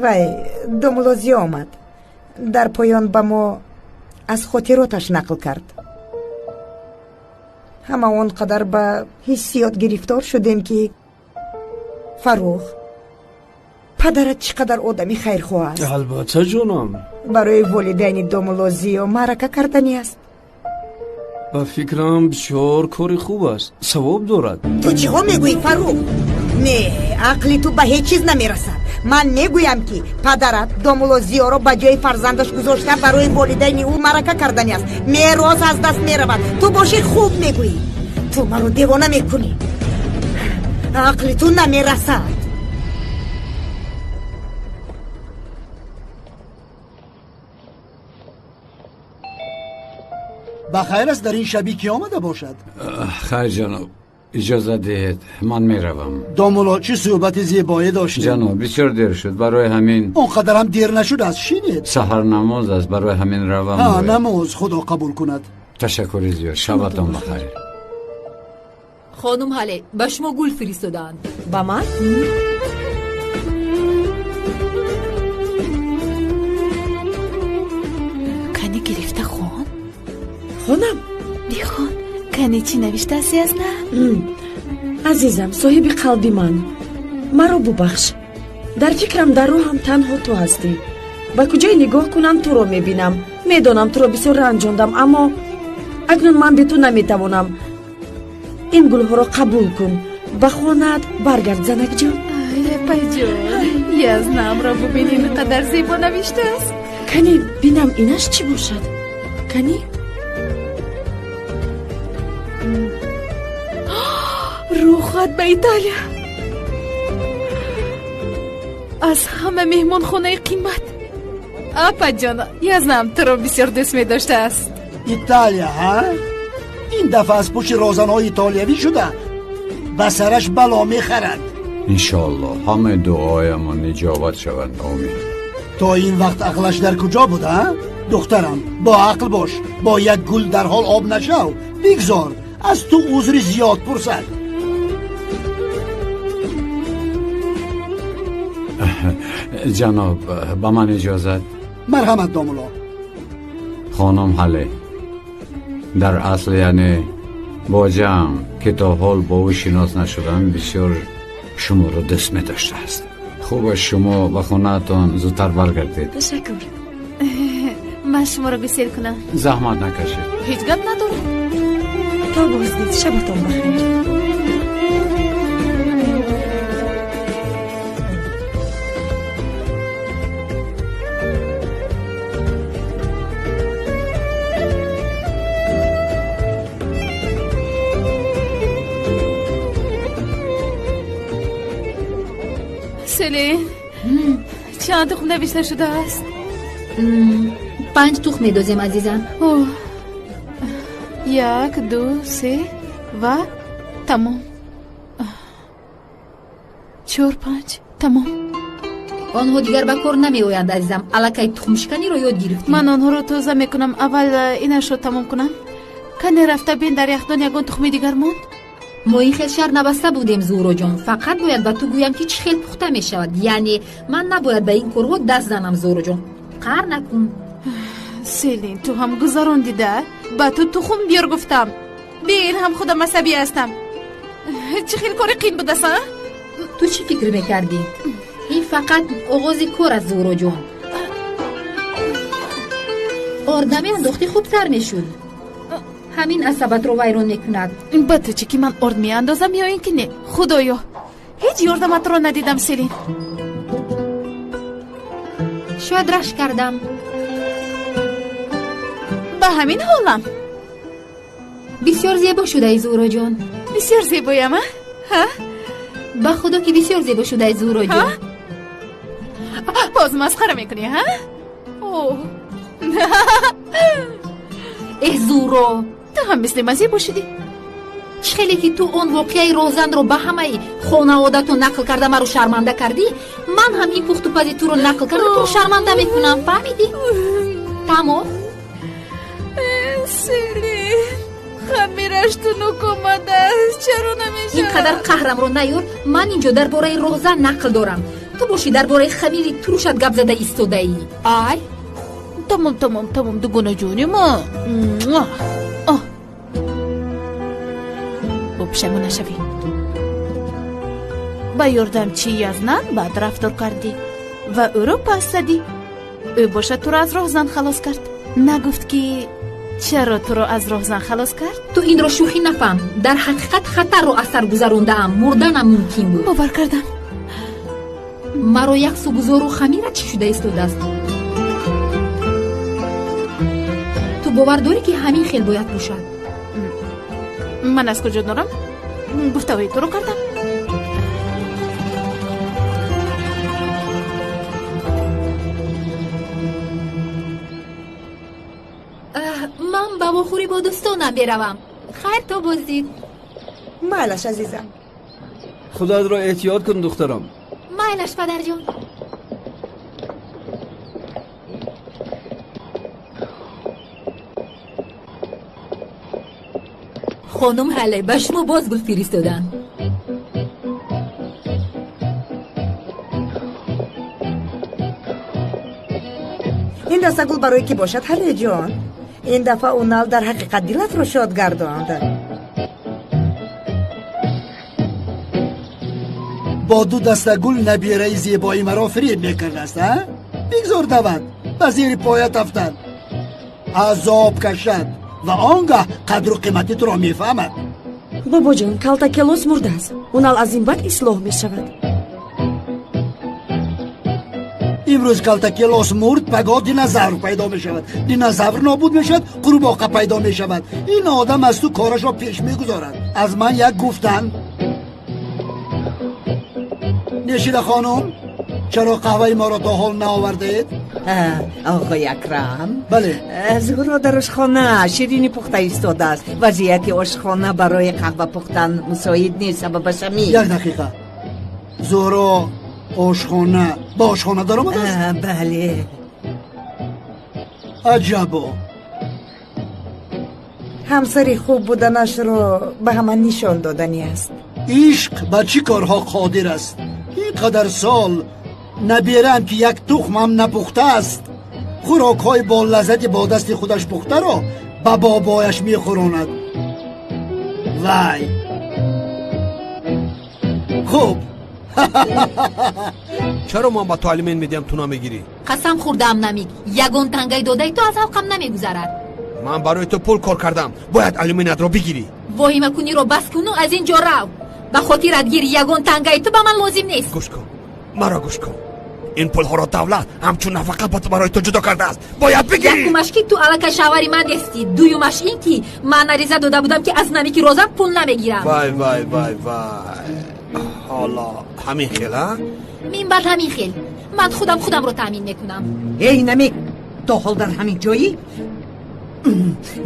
Speaker 7: Вай, домулло Зиё омад. Дар поён ба мо аз хотироташ нақл кард. Ҳама он қадар ба ҳиссиёт гирифтор шудем, ки Фаррух, падарат чӣ қадар одами хайрхоҳ аст.
Speaker 4: Албатта, ҷонам.
Speaker 7: Барои волидайни домулло Зиё маърака карданӣ аст.
Speaker 4: Ба фикрам, бисёр кори хуб аст, савоб дорад.
Speaker 7: Ту чиҳо мегӯӣ, Фаррух? Не, ақли ту ба ҳеҷ чиз намерасад. Ман мегӯям, ки падарат домулло Зиёро ба ҷои фарзандаш гузошта, барои волидайни ӯ маърака карданӣ аст. Мерос аз даст меравад. Ту бошӣ, хуб мегӯӣ. Ту маро девона мекунӣ. Ақли ту намерасад.
Speaker 6: Ба хайр аст, дар ин шабӣ ки омада бошад?
Speaker 2: Хайр, ҷаноб, иҷозат диҳед, ман меравам.
Speaker 6: Домулло, чӣ суҳбати зебое доштем!
Speaker 2: Ҷаноб, бисёр дер шуд, барои ҳамин.
Speaker 6: Он қадарам дер нашудааст, шинед.
Speaker 2: Саҳар намоз аст, барои ҳамин равам.
Speaker 6: Ҳа, намоз, Худо қабул кунад.
Speaker 2: Ташаккури зиёд, шабатон бахайр.
Speaker 8: Хонум Ҳале, ба шумо гул фиристодаанд.
Speaker 9: Ба ман?
Speaker 11: Кани, гирифта хон.
Speaker 9: Хонам?
Speaker 11: Бихон, кани, чӣ навиштааст, Язна?
Speaker 9: Азизам, соҳиби қалби ман, маро бубахш. Дар фикрам, дар рӯҳам танҳо ту ҳастӣ. Ба куҷое нигоҳ кунам, туро мебинам. Медонам, туро бисёр ранҷондам, аммо акнун ман бе ту наметавонам. Ин гулҳоро қабул кун, ба хонаат баргард, занакҷон.
Speaker 11: Апайҷон, Язнамро бубин, ин қадар зебо навиштааст.
Speaker 9: Кани, бинам, инаш чӣ бошад? Кани.
Speaker 11: Рӯхат ба Италия аз ҳама меҳмонхонаи қимат. Апаҷон, Язнам туро бисёр дӯст медоштааст.
Speaker 6: Италия, ҳа? Ин дафъа аз пушти розанҳои итолиявӣ шуда, ба сараш бало мехарад.
Speaker 2: Иншоаллоҳ, ҳамаи дуоямон иҷобат шаванд, омин.
Speaker 6: То ин вақт ақлаш дар куҷо буд, а? Духтарам, бо ақл бош, бо як гул дарҳол об нашав. Бигзор аз ту узри зиёд пурсад.
Speaker 2: Ҷаноб, ба ман иҷозат.
Speaker 6: Марҳамат, домулло.
Speaker 2: Хонум Ҳале, дар асл яъне боҷаам, ки то ҳол бо ӯ шинос нашудам, бисёр шуморо дӯст медоштааст. Хуб аст шумо ба хонаатон зудтар баргардед.
Speaker 11: Ташаккур. Ман шуморо гусел кунам.
Speaker 2: Заҳмат накашед.
Speaker 11: Ҳеҷ гап надорам.
Speaker 7: То боздид, шабатон бахайр.
Speaker 11: Селин, чанд тухм навишта шудааст?
Speaker 8: 5 тухм медозем, азизам.
Speaker 11: 1, 2, 3 ва тамом. 4, 5, тамом.
Speaker 8: Онҳо дигар ба кор намеоянд, азизам. Аллакай тухмшиканиро ёд гирифтем.
Speaker 11: Ман онҳоро тоза мекунам. Аввал инашро тамом кунам. Кане рафта бин, дар яхдон ягон тухми дигар монд?
Speaker 8: Мо ин хел шар набаста будем, Зуҳроҷон. Фақат бояд ба ту гӯям, ки чӣ хел пухта мешавад. Яъне ман набояд ба ин корҳо даст занам, Зуҳроҷон. Қаҳр накун.
Speaker 11: Селин, ту ҳам гузарондида? Ба ту тухм биёр гуфтам. Бин, ҳам худам асабӣ ҳастам. Чӣ хел кори қин будааст, а?
Speaker 8: Ту чӣ фикр мекардӣ? Ин фақат оғози кор аст, Зуҳроҷон. Орд намеандохтӣ, хубтар мешуд. Ҳамин асабатро вайрон мекунад.
Speaker 11: Ба ту чӣ, ки ман орд меандозам ё ин ки не? Худоё, ҳеҷ ёрдаматро надидам, Селин.
Speaker 8: Шояд рашк кардам.
Speaker 11: Ба ҳамин ҳолам.
Speaker 8: Бисёр зебо шудаи, Зуҳроҷон.
Speaker 11: Бисёр зебоям, а? Ҳа?
Speaker 8: Ба худо, ки бисёр зебо шудаи, Зуҳроҷон.
Speaker 11: Боз масхара мекунӣ, ҳа?
Speaker 8: Эҳ, Зуҳро,
Speaker 11: ту ҳам мисли ман зебо шудӣ.
Speaker 8: Чӣ хеле ки ту он воқеаи роҳзанро ба ҳамаи хонаводатон нақл карда маро шарманда кардӣ, ман ҳам ин пухтупази туро нақл карда туро шарманда мекунам. Фаҳмидӣ? Тамом.
Speaker 11: Селин, хамираш тунук омадааст. Чаро намешавад?
Speaker 8: Ин қадар қаҳрамро наёр. Ман инҷо дар бораи роҳзан нақл дорам. Ту бошӣ дар бораи хамири турушат гап зада истодаӣ.
Speaker 11: Ай, тамом, тамом, тамом, дугонаҷони ма. Бо пушаймон нашавӣ. Ба ёрдамчи Язнан бад рафтор кардӣ ва ӯро пас задӣ. Ӯ бошад туро аз роҳзан халос кард. Нагуфт, ки чаро туро аз роҳзан халос кард?
Speaker 8: Ту инро шӯхӣ нафаҳм. Дар ҳақиқат хатарро аз сар гузарондаам. Мурданам мумкин буд.
Speaker 11: Бовар кардам.
Speaker 8: Маро як сугузору хамира чӣ шуда истодааст? Ту бовар дорӣ, ки ҳамин хел бояд бошад?
Speaker 11: Ман аз куҷо дорам? Гуфтаҳои туро кардам.
Speaker 8: Ман ба вохӯрӣ бо дӯстонам меравам. Хайр, то боздид.
Speaker 7: Майлаш, азизам.
Speaker 4: Худатро эҳтиёт кун, духтарам.
Speaker 8: Майлаш, падарҷон. Хонум Ҳале, ба шумо боз гул фиристоданд.
Speaker 7: Ин даста гул барои кӣ бошад, Ҳалеҷон? Ин дафъа Унал дар ҳақиқат дилатро шод гардонд.
Speaker 6: Бо ду даста гул набираи зебои маро фиреб мекардааст, а? Бигзор давад, ба зери поят афтад, азоб кашад ва он гаҳ қадру қимати туро мефаҳмад.
Speaker 9: Бобоҷон, калтакелос мурдааст. Унал аз ин баъд ислоҳ мешавад.
Speaker 6: Имрӯз калтакелос мурд, пагоҳ динозавр пайдо мешавад. Динозавр нобуд мешавад, қурбоқа пайдо мешавад. Ин одам аз ту корашро пеш мегузорад. Аз ман як гуфтан. Нешида хонум, чаро қаҳваи моро то ҳол наовардаед?
Speaker 10: Оғои Акрам,
Speaker 6: бале.
Speaker 10: Зуҳро дар ошхона ширинӣ пухта истодааст. Вазъияти ошхона барои қаҳва пухтан мусоид нест. Сабабаш ҳамин.
Speaker 6: Як дақиқа. Зуҳро ошхона ба ошхона даромадааст?
Speaker 10: Бале.
Speaker 6: Аҷабо!
Speaker 7: Ҳамсари хуб буданашро ба ҳама нишон доданӣ аст.
Speaker 6: Ишқ ба чӣ корҳо қодир аст? Ин қадар сол набераам, ки як тухмам напухтааст, хӯрокҳои бо лаззати бо дасти худаш пухтаро ба бобояш мехӯронад. Вай, хуб.
Speaker 13: Чаро ман ба ту алимент медиҳам, ту намегирӣ?
Speaker 8: Қасам хӯрдаам, Намик, ягон тангаи додаи ту аз ҳалқам намегузарад.
Speaker 13: Ман барои ту пул кор кардам, бояд алиментатро бигирӣ.
Speaker 8: Воҳимакуниро бас куну аз ин ҷо рав. Ба хотират гир, ягон тангаи ту ба ман лозим нест.
Speaker 13: Гӯш кун, маро гӯш кун. Ин пулҳоро давлат ҳамчун нафақа барои ту ҷудо кардааст, бояд бигирӣ.
Speaker 8: Якумаш ки ту аллакай шавҳари ман нестӣ, дуюмаш ин ки ман ариза дода будам, ки аз Намики розам пул намегирам.
Speaker 13: Вай, вай, вай, вай, ҳоло ҳамин хел? А,
Speaker 8: мин баъд ҳамин хел ман худам худамро таъмин мекунам.
Speaker 10: Эй Намик, то ҳол дар ҳамин ҷоӣ?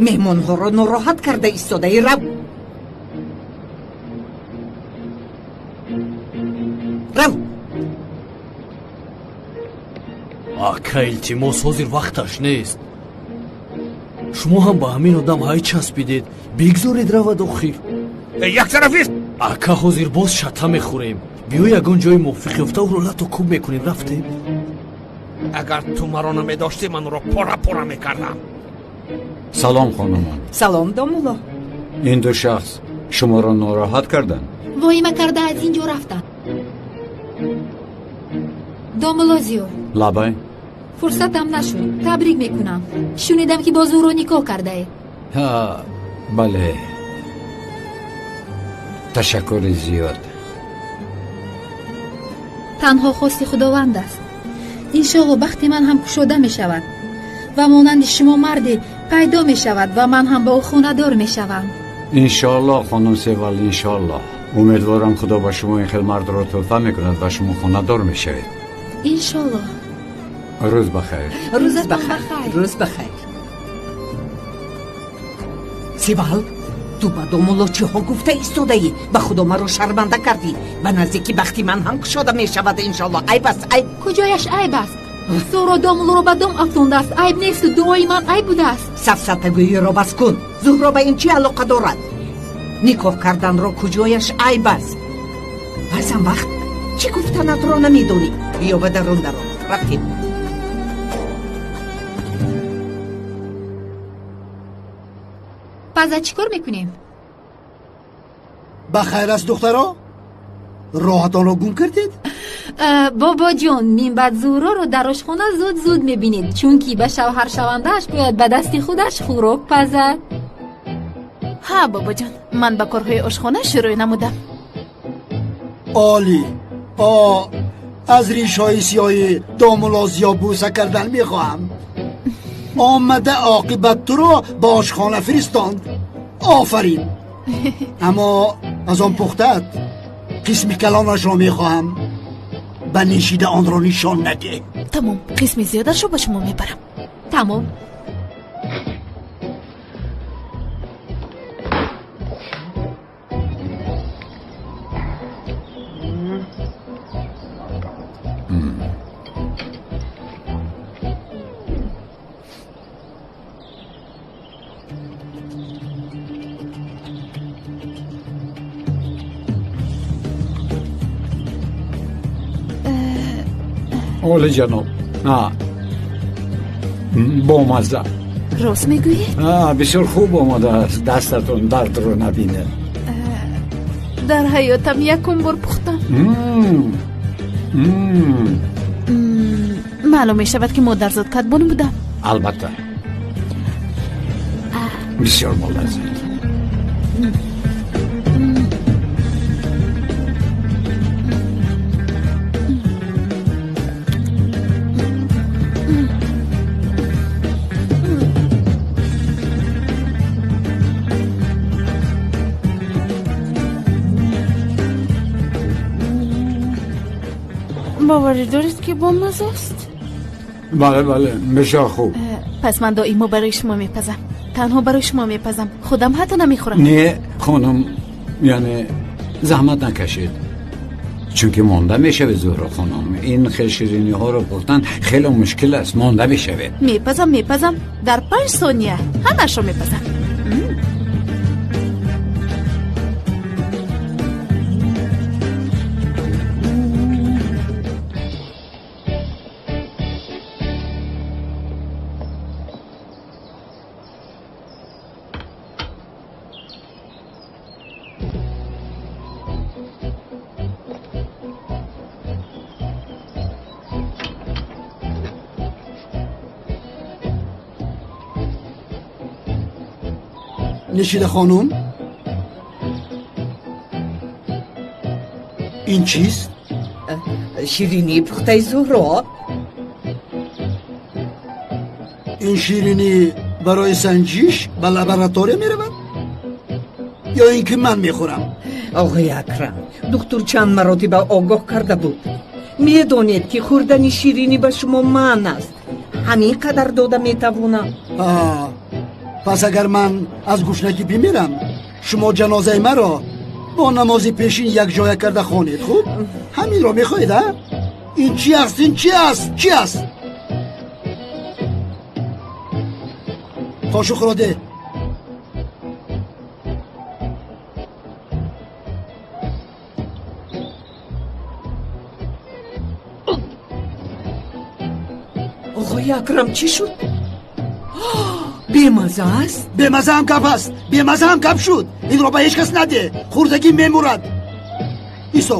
Speaker 10: Меҳмонҳоро нороҳат карда истодаи. Рав, рав.
Speaker 5: Ака, илтимос, ҳозир вақташ нест. Шумо ҳам ба ҳамин одам ҳай часпидед. Бигзоред равад охир.
Speaker 13: Яктарафист.
Speaker 5: Ака, ҳозир боз шата мехӯрем. Биё, ягон ҷои мувофиқ ёфта ӯро лату кӯб мекунем. Рафтем.
Speaker 13: Агар ту маро намедоштӣ, ман ӯро пора пора мекардам.
Speaker 2: Салом, хонумон.
Speaker 10: Салом, домулло.
Speaker 2: Ин ду шахс шуморо нороҳат карданд?
Speaker 8: Воҳима карда аз ин ҷо рафтанд. Домулло Зиё.
Speaker 2: Лабай.
Speaker 8: Фурсатам нашуд, табрик мекунам. Шунидам, ки боз ӯро никоҳ кардаед.
Speaker 2: Ҳа, бале, ташаккури зиёд.
Speaker 8: Танҳо хости Худованд аст. Иншоалло, бахти ман ҳам кушода мешавад ва монанди шумо марде пайдо мешавад ва ман ҳам ба ӯ хонадор мешавам.
Speaker 2: Иншоалло, хонум Севал, иншоалло. Умедворам, Худо ба шумо ин хел мардро тӯҳфа мекунад ва шумо хонадор мешавед.
Speaker 8: Иншоалло.
Speaker 2: Рӯз бахайр.
Speaker 10: Рӯз бахайр, рӯз бахайр. Севал, ту ба домулло чиҳо гуфта истодаӣ? Ба Худо, маро шарманда кардӣ. Ба наздикӣ бахти ман ҳам кушода мешавад, иншоалло. Айб аст, айб.
Speaker 8: Куҷояш айб аст? Зуҳро домуллоро ба дом афтондааст. Айб несту дуои ман айб будааст?
Speaker 10: Сафсатагӯиро бас кун. Зуҳро ба ин чӣ алоқа дорад? Никоҳ карданро куҷояш айб аст? Баъзан вақт чӣ гуфтанатро намедонӣ. Биё, ба дарун даро. Рафтем.
Speaker 8: Паза чӣ кор мекунем?
Speaker 6: Ба хайр аст, духтаро? Роҳатонро гум кардед?
Speaker 8: Бобоҷон, минбаъд Зуҳроро дар ошхона зуд зуд мебинед, чунки ба шавҳаршавандааш бояд ба дасти худаш хӯрок пазад.
Speaker 11: Ҳа, бобоҷон, ман ба корҳои ошхона шурӯъ намудам.
Speaker 6: Олӣ! О, аз ришҳои сиёҳи домулло Зиё бӯса кардан мехоҳам. Омада оқибат туро ба ошхона фиристонд. Офарин! Аммо аз он пухтаат қисми калонашро мехоҳам. Ба нишида онро нишон надеҳ.
Speaker 11: Тамом, қисми зиёдашро ба шумо мебарам.
Speaker 8: Тамом.
Speaker 2: Олиҷаноб, бомазза.
Speaker 11: Рост мегӯед?
Speaker 2: Бисёр хуб омодааст, дастатон дардро набинад.
Speaker 11: Дар ҳаётам якум бор пухтам. Маълум мешавад, ки модарзод кадбону будам.
Speaker 2: Албатта, бисёр болаззат.
Speaker 11: Боварӣ доред, ки бомазза аст?
Speaker 2: Бале, бале, бисёр хуб.
Speaker 11: Пас ман доимо барои шумо мепазам, танҳо барои шумо мепазам, худам ҳатто намехӯрам.
Speaker 2: Не, хонум, яъне заҳмат накашед. Чунки монда мешавед, Зуҳро хонум. Ин хел шириниҳоро пухтан хеле мушкил аст, монда мешавед.
Speaker 11: Мепазам, мепазам, дар 5 сония ҳамаашро мепазам.
Speaker 6: نشیده خانم، این چیست؟
Speaker 10: شیرینی پخته زهرا.
Speaker 6: این شیرینی برای سنجیش به لابراتوری می رود یا اینکه من می خورم؟
Speaker 10: آقای اکرم، دکتر چند مراتب آگاه کرده بود. میدانید که خوردن شیرینی به شما منع است. همین قدر داده می توانم.
Speaker 6: پس اگر من از گشنگی بمیرم، شما جنازه مرا با نماز پیشین یک جای کرده خوانید. خوب؟ همین را میخواهید؟ این چی است؟ این چی است؟ چی است؟ قاشق را ده.
Speaker 10: آقای اکرم چی شد؟ бемаза аст?
Speaker 6: Бемаза ҳам гап аст, бемаза ҳам гап шуд. Инро ба ҳеҷ кас наде, хурдагӣ мемурад. Исо,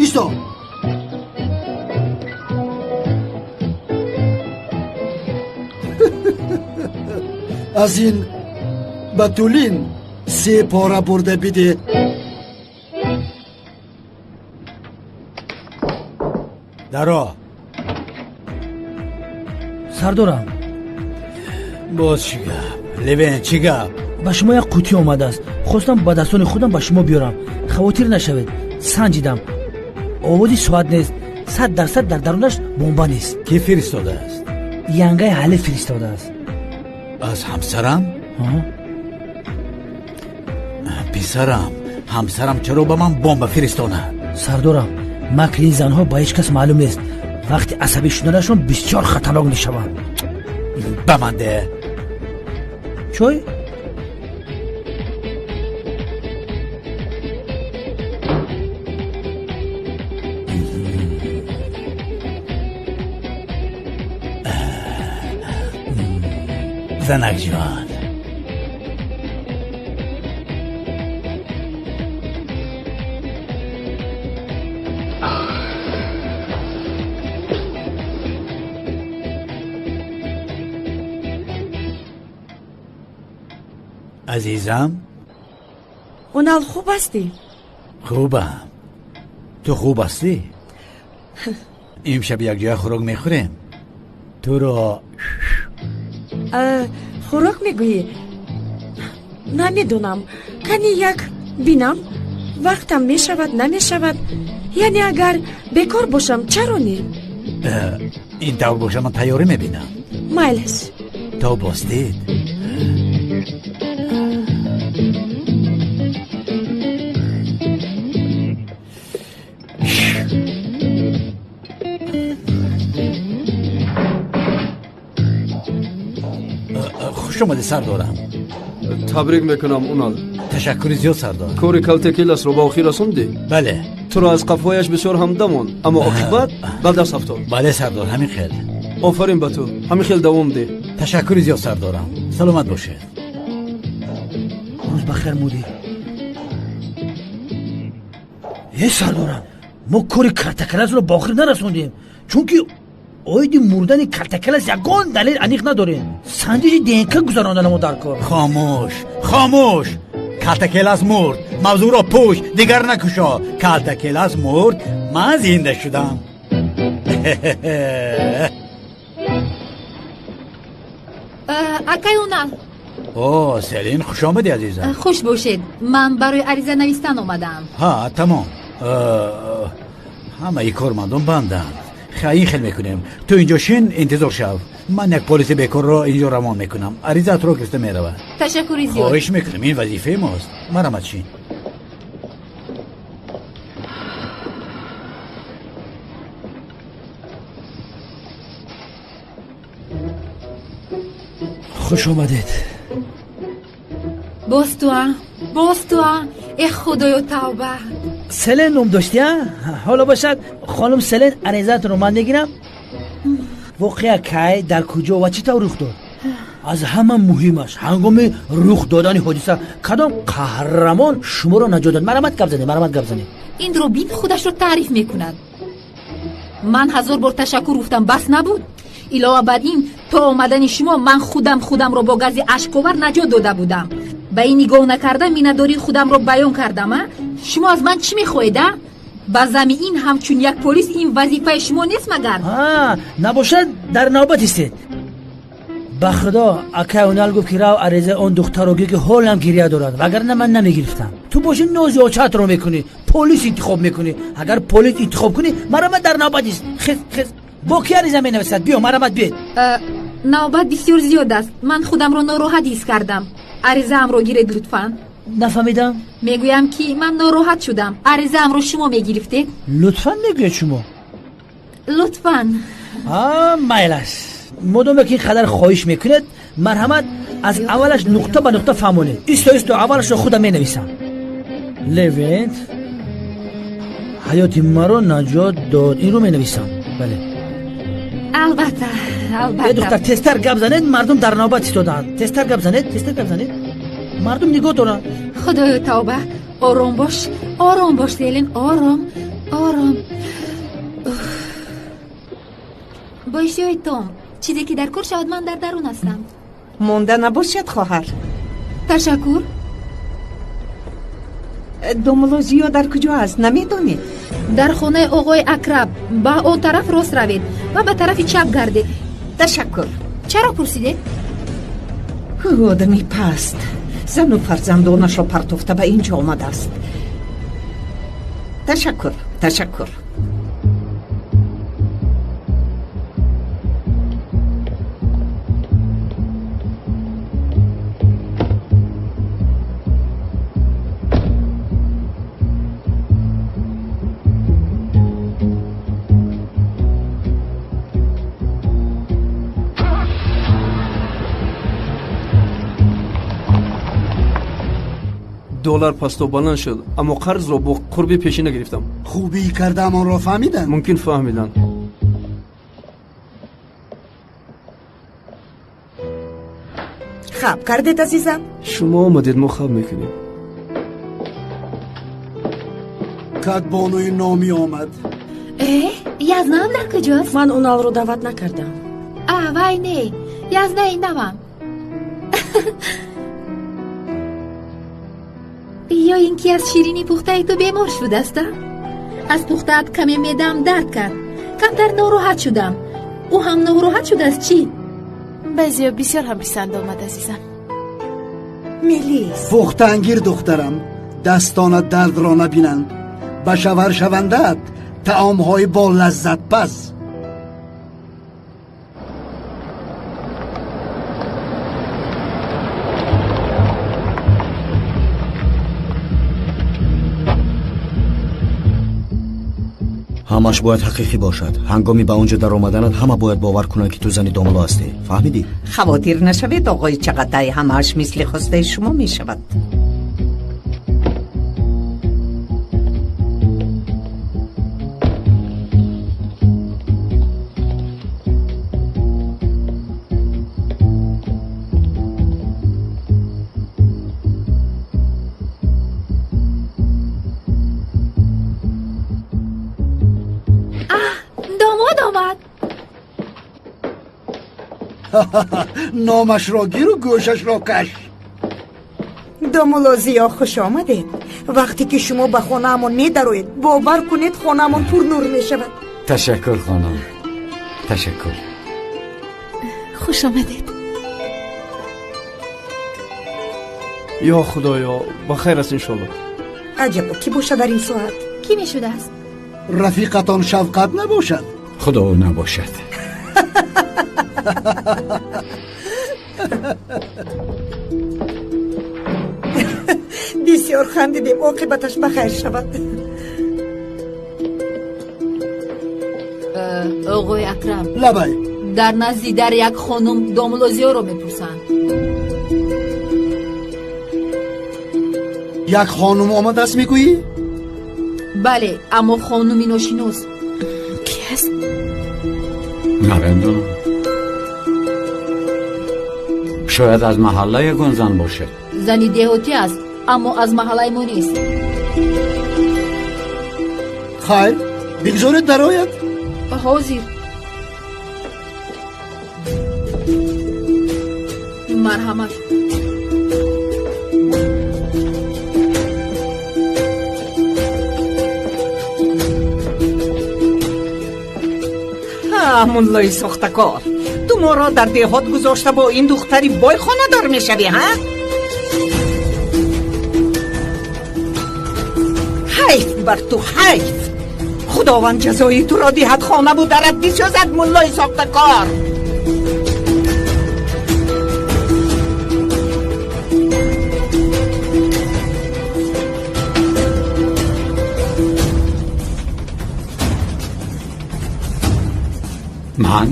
Speaker 6: Исо. Аз ин ба Тулин се пора бурда биде.
Speaker 2: Даро.
Speaker 14: Сардорам.
Speaker 2: Боз чӣ гап? Левен, чӣ гап?
Speaker 14: Ба шумо як қутӣ омадааст. Хостам ба дастони худам ба шумо биёрам. Хавотир нашавед, санҷидам. Овози соат нест. 100% дар дарунаш бомба нест.
Speaker 2: Кӣ фиристодааст?
Speaker 14: Янгаи ҳале фиристодааст.
Speaker 2: Аз ҳамсарам? Писарам, ҳамсарам чаро ба ман бомба фиристонад?
Speaker 14: Сардорам, макри ин занҳо ба ҳеҷ кас маълум нест. Вақти асабӣ шуданашон бисёр хатарнок мешаванд.
Speaker 2: Ба ман де.
Speaker 14: Чой?
Speaker 2: Занак ҷон. Азизам?
Speaker 9: Унал, хуб ҳастӣ?
Speaker 2: Хубам. Ту хуб ҳастӣ? Имшаб якҷоя хӯрок мехӯрем. Туро
Speaker 9: Хӯрок мегӯӣ? Намедонам. Кани як бинам, вақтам мешавад, намешавад. Яъне агар бекор бошам, чаро не?
Speaker 2: Ин тавр боша, ман тайёрӣ мебинам.
Speaker 9: Майлаш.
Speaker 2: То боздид. Хуш омадӣ, сардорам.
Speaker 4: Табрик мекунам, Унал.
Speaker 2: Ташаккури зиёд, сардор.
Speaker 4: Кори калтакеласро ба охир расондӣ?
Speaker 2: Бале.
Speaker 4: Туро аз қафояш бисёр ҳамда монд, аммо оқибат ба даст афтод.
Speaker 2: Бале, сардор, ҳамин хел.
Speaker 4: Офарин ба ту, ҳамин хел давом деҳ.
Speaker 2: Ташаккури зиёд, сардорам. Саломат бошед.
Speaker 14: Рӯз бахайр, мудир. Э, сардорам, мо кори картакеласро ба охир нарасондем, чунки оиди мурдани картакелас ягон далел аниқ надорем. Санҷиши ДНК гузаронданамо дар кор.
Speaker 2: Хомӯш, хомӯш. Калтакелас мурд. Мавзӯъро пӯш, дигар накушо. Калтакелас мурд, ман зинда шудам.
Speaker 8: Акай Унал.
Speaker 2: О, Селин, хуш омадӣ, азизам.
Speaker 8: Хуш бошед. Ман барои ариза навистан омадаам.
Speaker 2: Ҳа, тамом. Ҳамаи кормандон банданд. Ин хел мекунем. Ту инҷо шин, интизор шав. Ман як полиси бекорро инҷо равон мекунам. Аризаатро гирифта меравад.
Speaker 8: Ташаккури зиёд.
Speaker 2: Хоҳиш мекунам, ин вазифаи мост. Марамад, шин.
Speaker 14: Хуш омадед.
Speaker 8: Боз туа, боз туа. Эх, худоё, тавба.
Speaker 14: Селен ном дошти, а? Ҳоло бошад, хонум Селен, аризаатонро ман мегирам. Воқеа кай, дар куҷо ва чӣ тавр рух дод? Аз ҳама муҳимаш, ҳангоми рух додани ҳодиса кадом қаҳрамон шуморо наҷот дод? Марҳамат, гап занед, марҳамат, гап занед.
Speaker 8: Инро бин, худашро таъриф мекунад. Ман 1000 бор ташаккур гуфтам, бас набуд? Илова бар ин, то омадани шумо ман худам худамро бо гази ашковар наҷот дода будам. Ба ин нигоҳ накарда миннатдории худамро баён кардам, а? Шумо аз ман чӣ мехоҳед, а? Ба зами ин ҳамчун як полис ин вазифаи шумо нест магар?
Speaker 14: Набошад, дар навбат истед. Ба худо, акай Унал гуфт ки рав аризаи он духтарро гир, ки ҳолам гиря дорад, вагарна ман намегирифтам. Ту боши нози очаатро мекунӣ, полис интихоб мекунӣ. Агар полис интихоб кунӣ, марҳамат, дар навбат ист. Хез, хез. Бо ки ариза менависад? Биё, марҳамат, биед.
Speaker 8: Навбат бисёр зиёд аст. Ман худамро нороҳат ҳис кардам. Аризаамро гиред лутфан.
Speaker 14: Нафаҳмидам.
Speaker 8: Мегӯям ки ман нороҳат шудам. Аризаамро шумо мегирифтед?
Speaker 14: Лутфан мегӯед шумо?
Speaker 8: Лутфан.
Speaker 14: Майлаш. Модоме ки ин қадар хоҳиш мекунед, марҳамат, аз аввалаш нуқта ба нуқта фаҳмонед. Исто, исто, аввалашро худам менависам. Левент ҳаёти маро наҷот дод. Инро менависам. Бале.
Speaker 8: Албатта, албатта.
Speaker 14: Духтар, тезтар гап занед, мардум дар навбат истодаанд. Тезтар гап занед, тезтар гап занед. Мардум нигоҳ доранд.
Speaker 8: Худоё, тавба. Ором бош, ором бош, Селин, ором, ором. Бо иштиҳои том, чизе ки дар кор шавад, ман дар дарун ҳастам.
Speaker 10: Монда набошад, хоҳар.
Speaker 8: Ташаккур.
Speaker 10: Домулло Зиё дар куҷо аст, намедонед?
Speaker 8: Дар хонаи оғои Акраб. Ба он тараф рост равед ва ба тарафи чап гардед.
Speaker 10: Ташаккур.
Speaker 8: Чаро пурсидед?
Speaker 10: Одами паст зану фарзандонашро партофта ба ин ҷо омадааст. Ташаккур, ташаккур.
Speaker 4: Доллар пасту баланд шуд, аммо қарзро бо қурби пешина гирифтам.
Speaker 6: Хубӣ кардаам, онро фаҳмиданд?
Speaker 4: Мумкин фаҳмиданд.
Speaker 7: Хаб кардед, азизам?
Speaker 4: Шумо омадед, мо хаб мекунем.
Speaker 6: Кадбонуи номӣ омад.
Speaker 8: Язнам дар куҷост?
Speaker 9: Ман Уналро даъват накардам.
Speaker 8: Вай не, Язнаи навам. Ё ин ки аз ширини пухтаи ту бемор шудааст, а? Аз пухтаат каме меъдаам дард кард. Камтар нороҳат шудам. Ӯ ҳам нороҳат шудааст, чӣ?
Speaker 11: Баъзеё бисёр ҳам писанд омад, азизам.
Speaker 7: Мелис.
Speaker 6: Пухтаангир, духтарам, дастонат дардро набинанд. Ба шавҳар шавандаат таомҳои бо лаззатпаз.
Speaker 12: Ҳамаш бояд ҳақиқӣ бошад. Ҳангоми ба он ҷо даромаданат ҳама бояд бовар кунанд, ки ту зани домулло ҳастӣ. Фаҳмидӣ?
Speaker 10: Хавотир нашавед, оғои Чағатай, ҳамааш мисли хостаи шумо мешавад.
Speaker 6: Номашро гиру гӯшашро каш.
Speaker 7: Домулло Зиё, хуш омадед. Вақте ки шумо ба хонаамон медароед, бовар кунед, хонаамон пурнур мешавад.
Speaker 2: Ташаккур, хонум, ташаккур.
Speaker 11: Хуш омадед.
Speaker 4: Ё худоё, ба хайр аст иншолло.
Speaker 7: Аҷабо, кӣ бошад дар ин соат?
Speaker 8: Кӣ мешудааст?
Speaker 6: Рафиқатон Шавқат набошад?
Speaker 2: Худо набошад.
Speaker 7: Бисёр хандидем, оқибаташ ба хайр шавад.
Speaker 8: Оғои Акрам.
Speaker 6: Лабай.
Speaker 8: Дар назди дар як хонум домулло Зиёро мепурсанд.
Speaker 6: Як хонум омадааст мегӯӣ?
Speaker 8: Бале, аммо хонуми ношинос.
Speaker 11: Ки аст?
Speaker 2: Намедонам. Шояд аз маҳалла ягон зан бошад.
Speaker 8: Зани деҳотӣ аст, аммо аз маҳаллаи мо нест.
Speaker 6: Хайр, бигзоред дарояд.
Speaker 8: Ҳозир. Марҳамат.
Speaker 10: Муллои сохтакор, ту моро дар деҳот гузошта бо ин духтари бой хонадор мешавӣ, ҳа? Ҳайф бар ту, ҳайф! Худованд ҷазои туро диҳад, хонаву дарат бисӯзад, муллои сохтакор.
Speaker 2: Ман